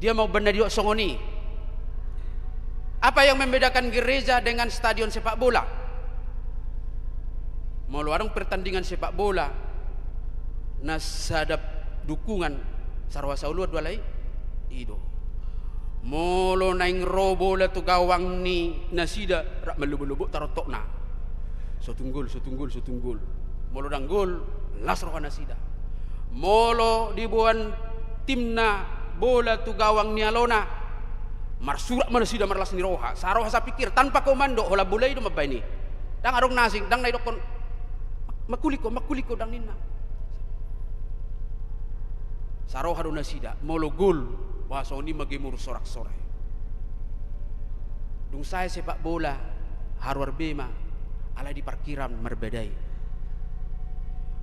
Dia ma umbahen na didok songon i. Apa yang membedakan gereja dengan stadion sepak bola? Molo adong pertandingan sepak bola, na sada dukungan, saroha saoloan do alai i do. Molo naeng ro bola tu gawang ni nasida, rap mallobo-lobo tarontokna. So tung gol, so tung gol, so tung gol. Molo ndang gol, las roha nasida. Molo diboan timna bola tu gawang ni alona, marsurak ma nasida marlas ni roha, saroha sapingkir, tanpa komando, holan bola i do mambahen i. Ndang adong na asing, ndang na didokkon, mangkulik ho, mangkulik ho, ndang ninna. Saroha do nasida, molo gol, bah, songon i ma gemuruh sorak-sorai. Dung sae sepak bola, haruar be ma, alai di parkiraan marbadai.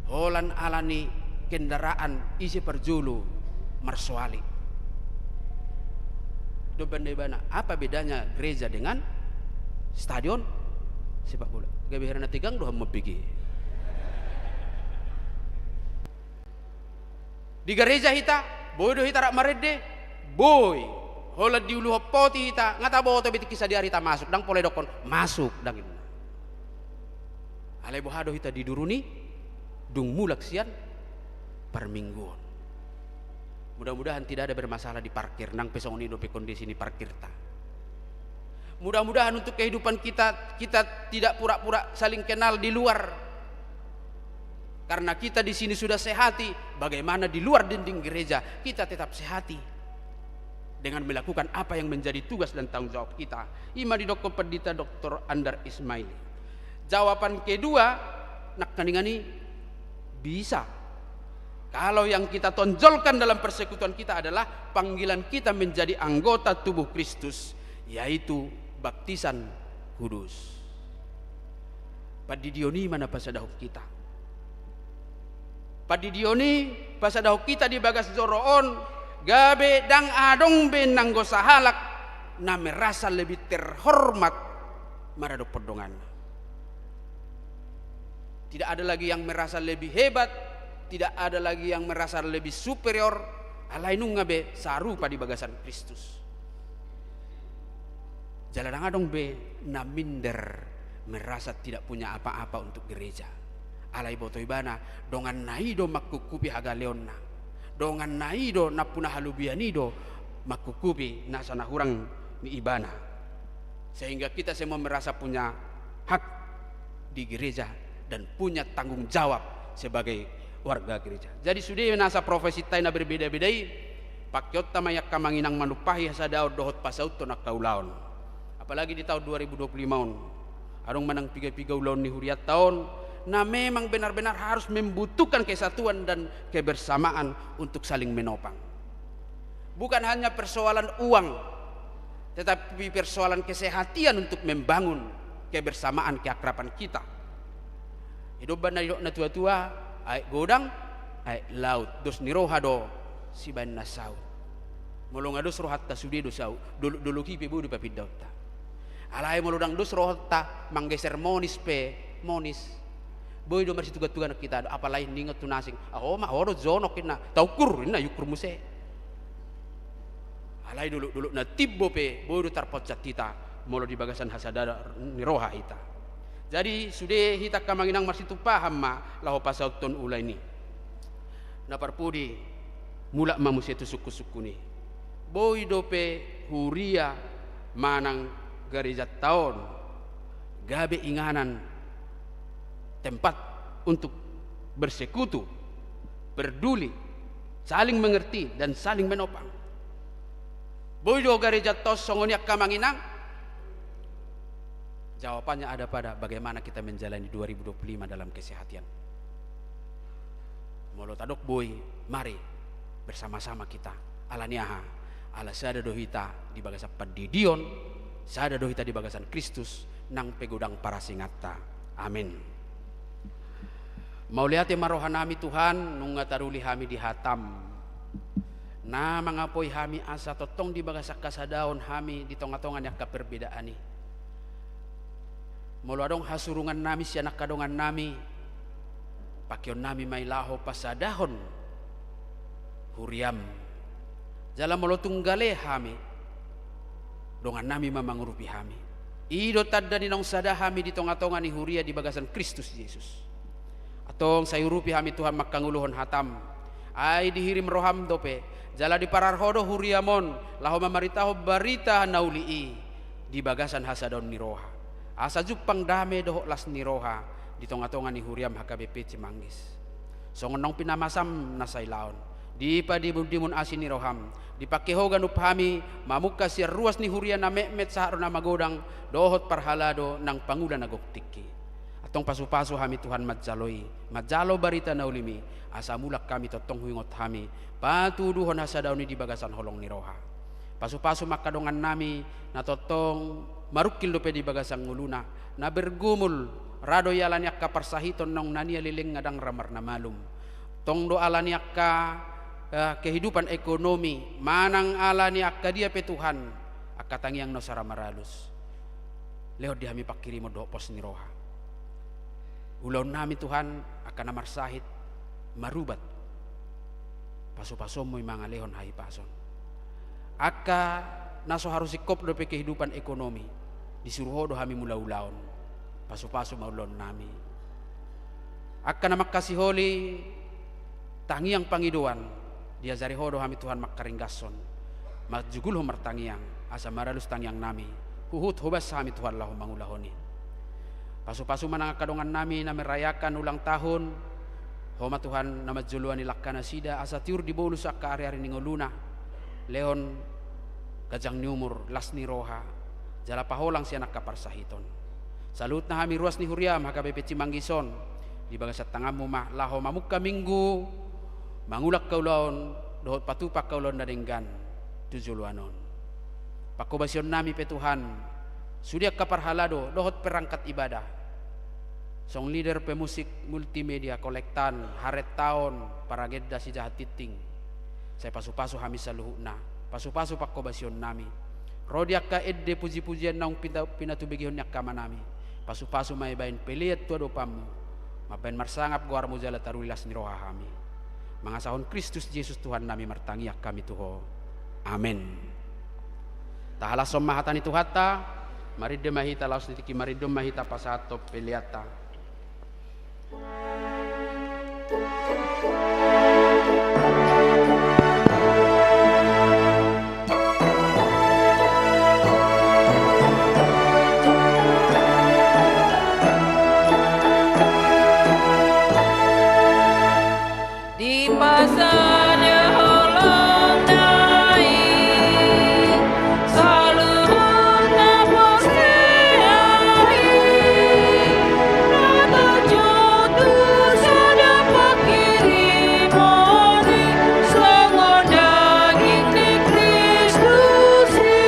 Holan ala ni kendaraan ise parjolo marsoali. Didok ibana, apa bedanya gereja dengan stadion sepak bola? Gabe hira na tegang do hamu mambege. Di gareja hita, boi do hita rap marende, boi. Holan diuluhon poti hita, nga taboto be tingki sadihari hita masuk, ndang pola didokkon masuk, ndang inna. Alai boha do hita di duru ni dung mulak sian parmingguon? Mudah-mudahan tidak ada bermasalah di parkir, nang pe songon i dope kondisi ni parkirta. Mudah-mudahan untuk kehidupan kita, kita tidak pura-pura saling kenal di luar. Karena kita di sini sudah sehati, bagaimana di luar dinding gereja kita tetap sehati dengan melakukan apa yang menjadi tugas dan tanggung jawab kita. I ma didokkon Pandita Doktor Andar Ismaili. Jawaban kedua, nangkaningan i bisa. Kalau yang kita tonjolkan dalam persekutuan kita adalah panggilan kita menjadi anggota tubuh Kristus, yaitu baptisan kudus. Pandidion i ma na pasadahon hita. Pandidion i pasadahon hita di bagas joro on, gabe ndang adong be nanggo sahalak na merasa lebih terhormat maradophon donganna. Tidak ada lagi yang merasa lebih hebat, tidak ada lagi yang merasa lebih superior, alai nunga be sarupa di bagasan Kristus. Jala ndang adong be na minder, merasa tidak punya apa-apa untuk gereja. Alai boto ibana, donganna i do mangkupkupi hagaleonna. Donganna i do nampuna halobian i do mangkupkupi nasa na hurang ni ibana. Sehingga kita semua merasa punya hak di gereja dan punya tanggung jawab sebagai warga gereja. Jadi sude nasa profesinta i na berbeda-beda i, pangkeonta ma i angka amang inang manumpahi hasadaon dohot pasauthon angka ulaon. Apalagi di tahun dua ribu dua puluh lima on, adong manang piga-piga ulaon ni hurianta on, na memang benar-benar harus membutuhkan kesatuan dan kebersamaan untuk saling menopang. Bukan hanya persoalan uang, tetapi persoalan kesehatian untuk membangun kebersamaan, keakraban kita. Didok ibana, didok na tua-tua, aek godang, aek laut, dos ni roha do sibaen na saut. Molo nga dos rohanta sude do saut, dolok-dolok i pe boi do papindaonta. Alai molo ndang dos rohanta, manggeser monis pe monis. Boi do marsitugan-tuganan hita, apalai ningot tu na asing. Aho ma, ho do jonok inna, taukur inna, iukur muse. Alai dolok-dolok na timbo pe boi do tarponsat hita molo di bagasan hasadaon ni roha hita. Jadi sude hita angka amang inang marsitumpahan ma laho pasauthon ulaon i. Na parpudi, mulak ma muse tu sungkun-sungkun i. Boi dope huria manang garejanta on gabe inganan, tempat untuk bersekutu, peduli, saling mengerti, dan saling menopang. Boi do garejanta on songon i angka amang inang? Jawabannya ada pada bagaimana kita menjalani dua ribu dua puluh lima dalam kesehatan. Molo tadok boi, mari bersama-sama kita. Ala ni aha? Ala sada do hita di bagasan pandidion, sada do hita di bagasan Kristus, nang pe godang parasinganta. Amin. Mauliate ma rohanami Tuhan, nunga taruli hami di hataM, na mangapoi hami asa tongtong di bagasan hasadaon hami di tonga-tonga ni angka perbedaan i. Molo adong hasurungannami sian angka dongannami, pangkeonnami ma i laho pasadahon huriaM. Jala molo tunggal e hami, dongannami ma mangurupi hami. I do tanda ni naung sada hami di tonga-tonga ni huria di bagasan Kristus Jesus. Antong sai urupi hami Tuhan mangkangoluhon hataM. Ai dihirim rohaM dope, jala diparar Ho do huriaM on laho mamaritahon barita na uli i di bagasan hasadaon ni roha, asa jumpang dame dohot las ni roha di tonga-tonga ni huriaM H K B P Cimanggis. Songon naung pinamasaM na sailaon, dipadimun-dimun asi ni rohaM, dipangke Ho ganup hami mamungka sian ruas ni huria na metmet sahat ro na magodang, dohot parhalado nang pangula na gok tingki. Antong pasu-pasu hami Tuhan manjalo i, manjalo barita na uliMi, asa mulak hami tongtong huingot hami patuduhon hasadaon i di bagasan holong ni roha. Pasu-pasu ma angka dongannami na tongtong marungkil dope di bagasan ngoluna, na bergumul Ra do i ala ni angka parsahiton naung na nialelengna ndang ra marnamalum. Tong do ala ni angka, eh, kehidupan ekonomi, manang ala ni angka dia pe Tuhan, angka tangiang na so ra maralus. Lehon di hami panghirimon dohot pos ni roha. Ulaonnami Tuhan, angka na marsahit, marubat. Pasu-pasuonmu i mangalehon hahipason. Angka na so haru singkop dope kehidupan ekonomi, disuru Ho do hami mangula ulaon. Pasu-pasu ma ulaonnami. Angka na mangkasiholi tangiang pangidoan, diajari Ho do hami Tuhan mangkaringgashon. Manjugulhon martangiang, asa maralus tangiangnami. Huhut hobas hami Tuhan laho mangulahon i. Pasu-pasu ma nang angka dongannami na merayakan ulang tahun. Ho ma Tuhan na manjoloani langka nasida, asa tiur di bolus angka ari-ari ni ngoluna. Lehon ganjang ni umur, las ni roha, jala paholang sian angka parsahiton. Saluhutna hami ruas ni huriam H K B P Cimanggis on, di bagasan tanganmu ma laho mamungka Minggu, mangula angka ulaon, dohot patupa angka ulaon na denggan tu joloan on. Pangkobasionnami pe Tuhan, sude angka parhalado, dohot perangkat ibadah. Song leader, pemusik, multimedia, kolektan, harentaon, paragenda, sijaha tinting. Sai pasu-pasu hami saluhutna, pasu-pasu pangkobasionnami. Ro di angka ende puji-pujian naung pina-, pinatubegihon ni angka amanami. Pasu-pasu ma i baen pelean tu adopanmu. Mambaen marsangap goarmu jala taruli las ni roha hami. Mangasahon Kristus Jesus Tuhannami martangiang hami tu Ho. Amen. Tahalashon ma hata ni Tuhanta, marende ma hita laos di tingki marende on ma hita pasahathon peleanta. Di pasada holong na i, saluhut na porsea i, na tajot tu sada panghirimon i, songon daging ni Kristus i.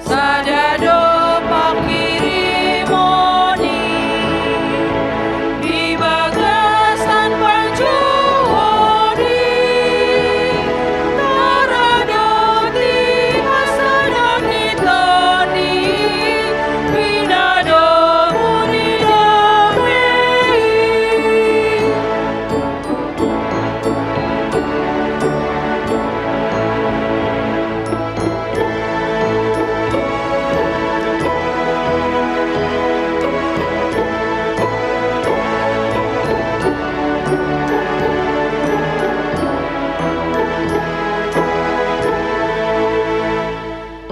Sada do panghirimon i di bagasan panjouon i, taradot di hasadaon ni Tondi, pinadomu ni dame i.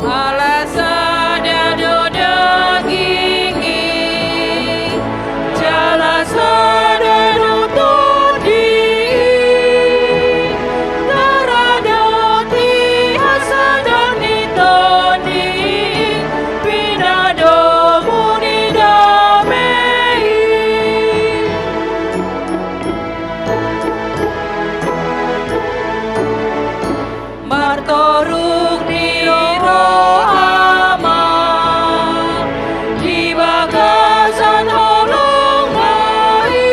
Ala sada do daging i, jala sada do Tondi i, taradot di hasadaon ni Tondi i, pinadomu ni dame i. Martoruk ni roha ma di bagasan holongna i,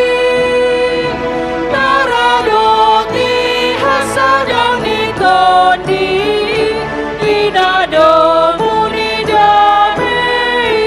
taradot di hasadaon ni Tondi i, pinadomu ni dame i.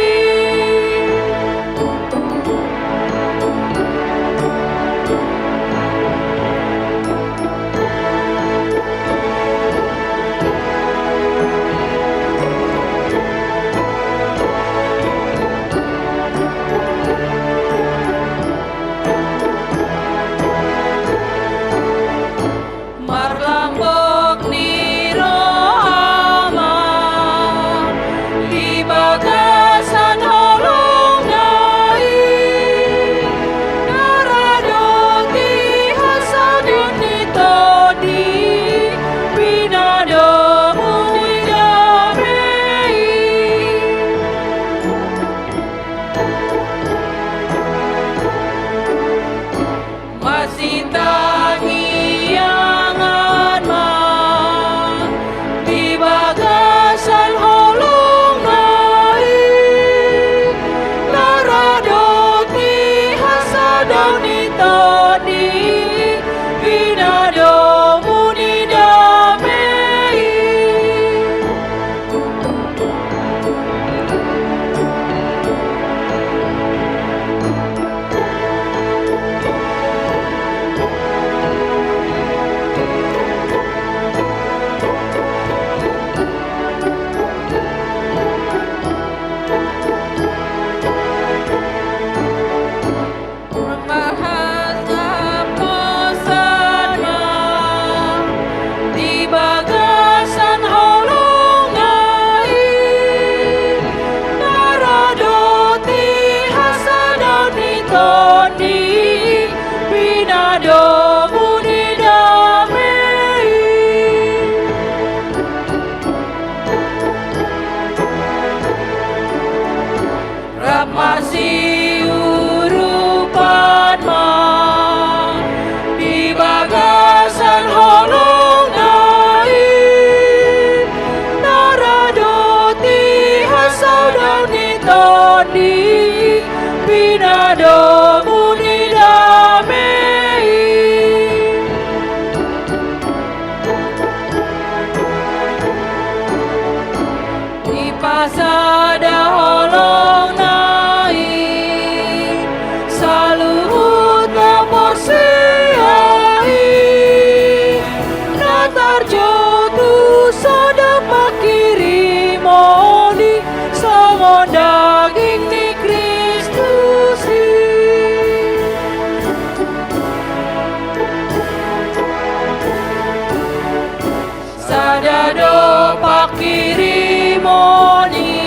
Dompak hirimon i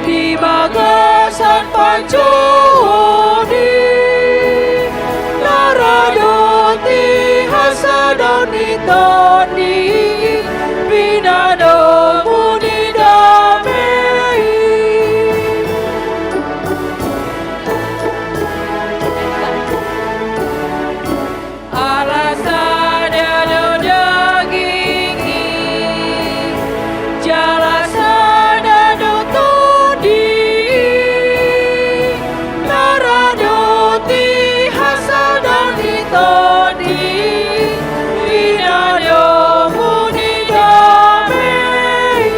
di bagasan panjouon i, na ra dohot i hasadaon ni Tondi i, pinadomu ni dame i. Ala sada do daging i, jala sada do Tondi i, na ra dohot i hasadaon ni Tondi i, pinadomu ni dame i.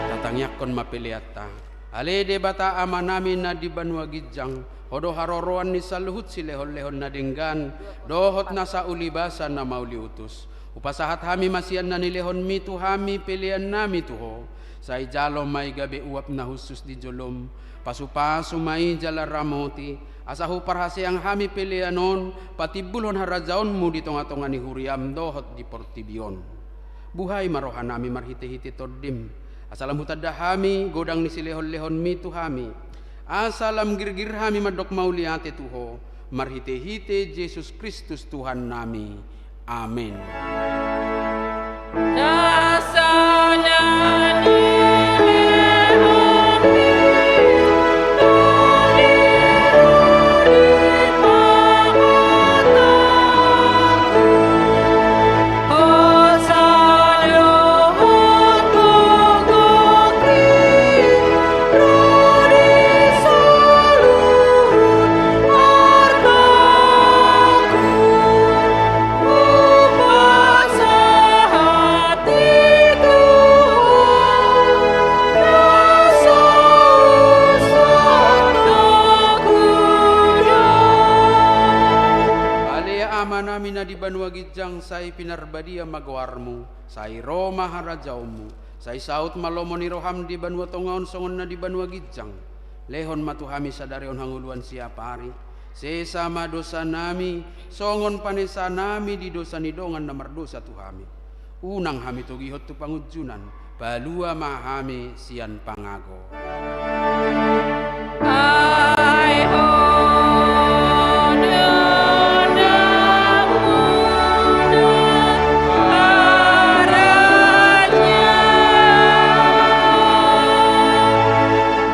Tatangiangkon ma peleanta. Ale Debata Amanami na di banua ginjang, Ho do haroroan ni saluhut silehonlehon na denggan dohot na saulibasa na mauliutus. Hupasahat hami ma sian na nilehonMi tu hami peleannami tu Ho. Sai jalo ma i gabe uap na hushus di joloM. Pasupasu ma i jala ramoti, asa huparhaseang hami pelean on patimbulhon harajaonMu di tongatonga ni huriaM dohot di portibi on. Buhai ma rohanami marhitehite TondiM, asa lam hutanda hami godang ni silehonlehonMi tu hami, asa lam girgir hami mandok mauliate tu Ho, marhitehite Jesus Kristus Tuhannami. Amen. Ale Amanami na di banua ginjang, sai pinarbadia ma goarMu, sai ro ma harajaonMu, sai saut ma lomo ni rohaM di banua tonga on songon na di banua ginjang. Lehon ma tu hami sadari on hangoluan siapari. Sesa ma dosanami, songon panesanami di dosa ni dongan na mardosa tu hami. Unang hami togihon tu pangunjunan, palua ma hami sian pangago. Ai Ho do damuda, harajaon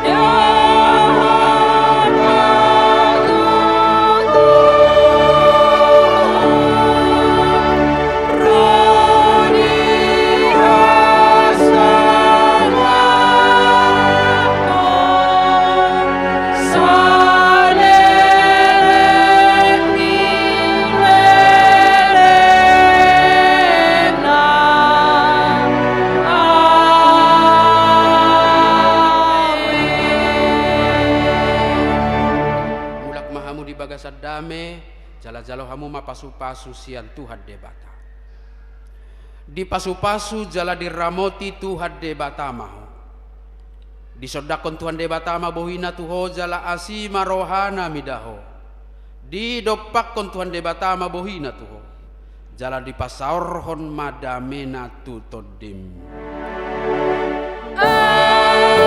dohot agogoon ro di hasangapon saleleng ni lelengna. Amen. Mulak ma hamu di bagasan dame, jala jalo hamu ma pasupasu sian Tuhan Debata. Dipasupasu jala diramoti Tuhan Debata ma ho. Disondangkon Tuhan Debata ma bohiNa tu ho jala asi ma rohaNa mida ho. Didompakkon Tuhan Debata ma bohiNa tu ho, jala dipasaorhon ma dameNa tu tondim. Amen.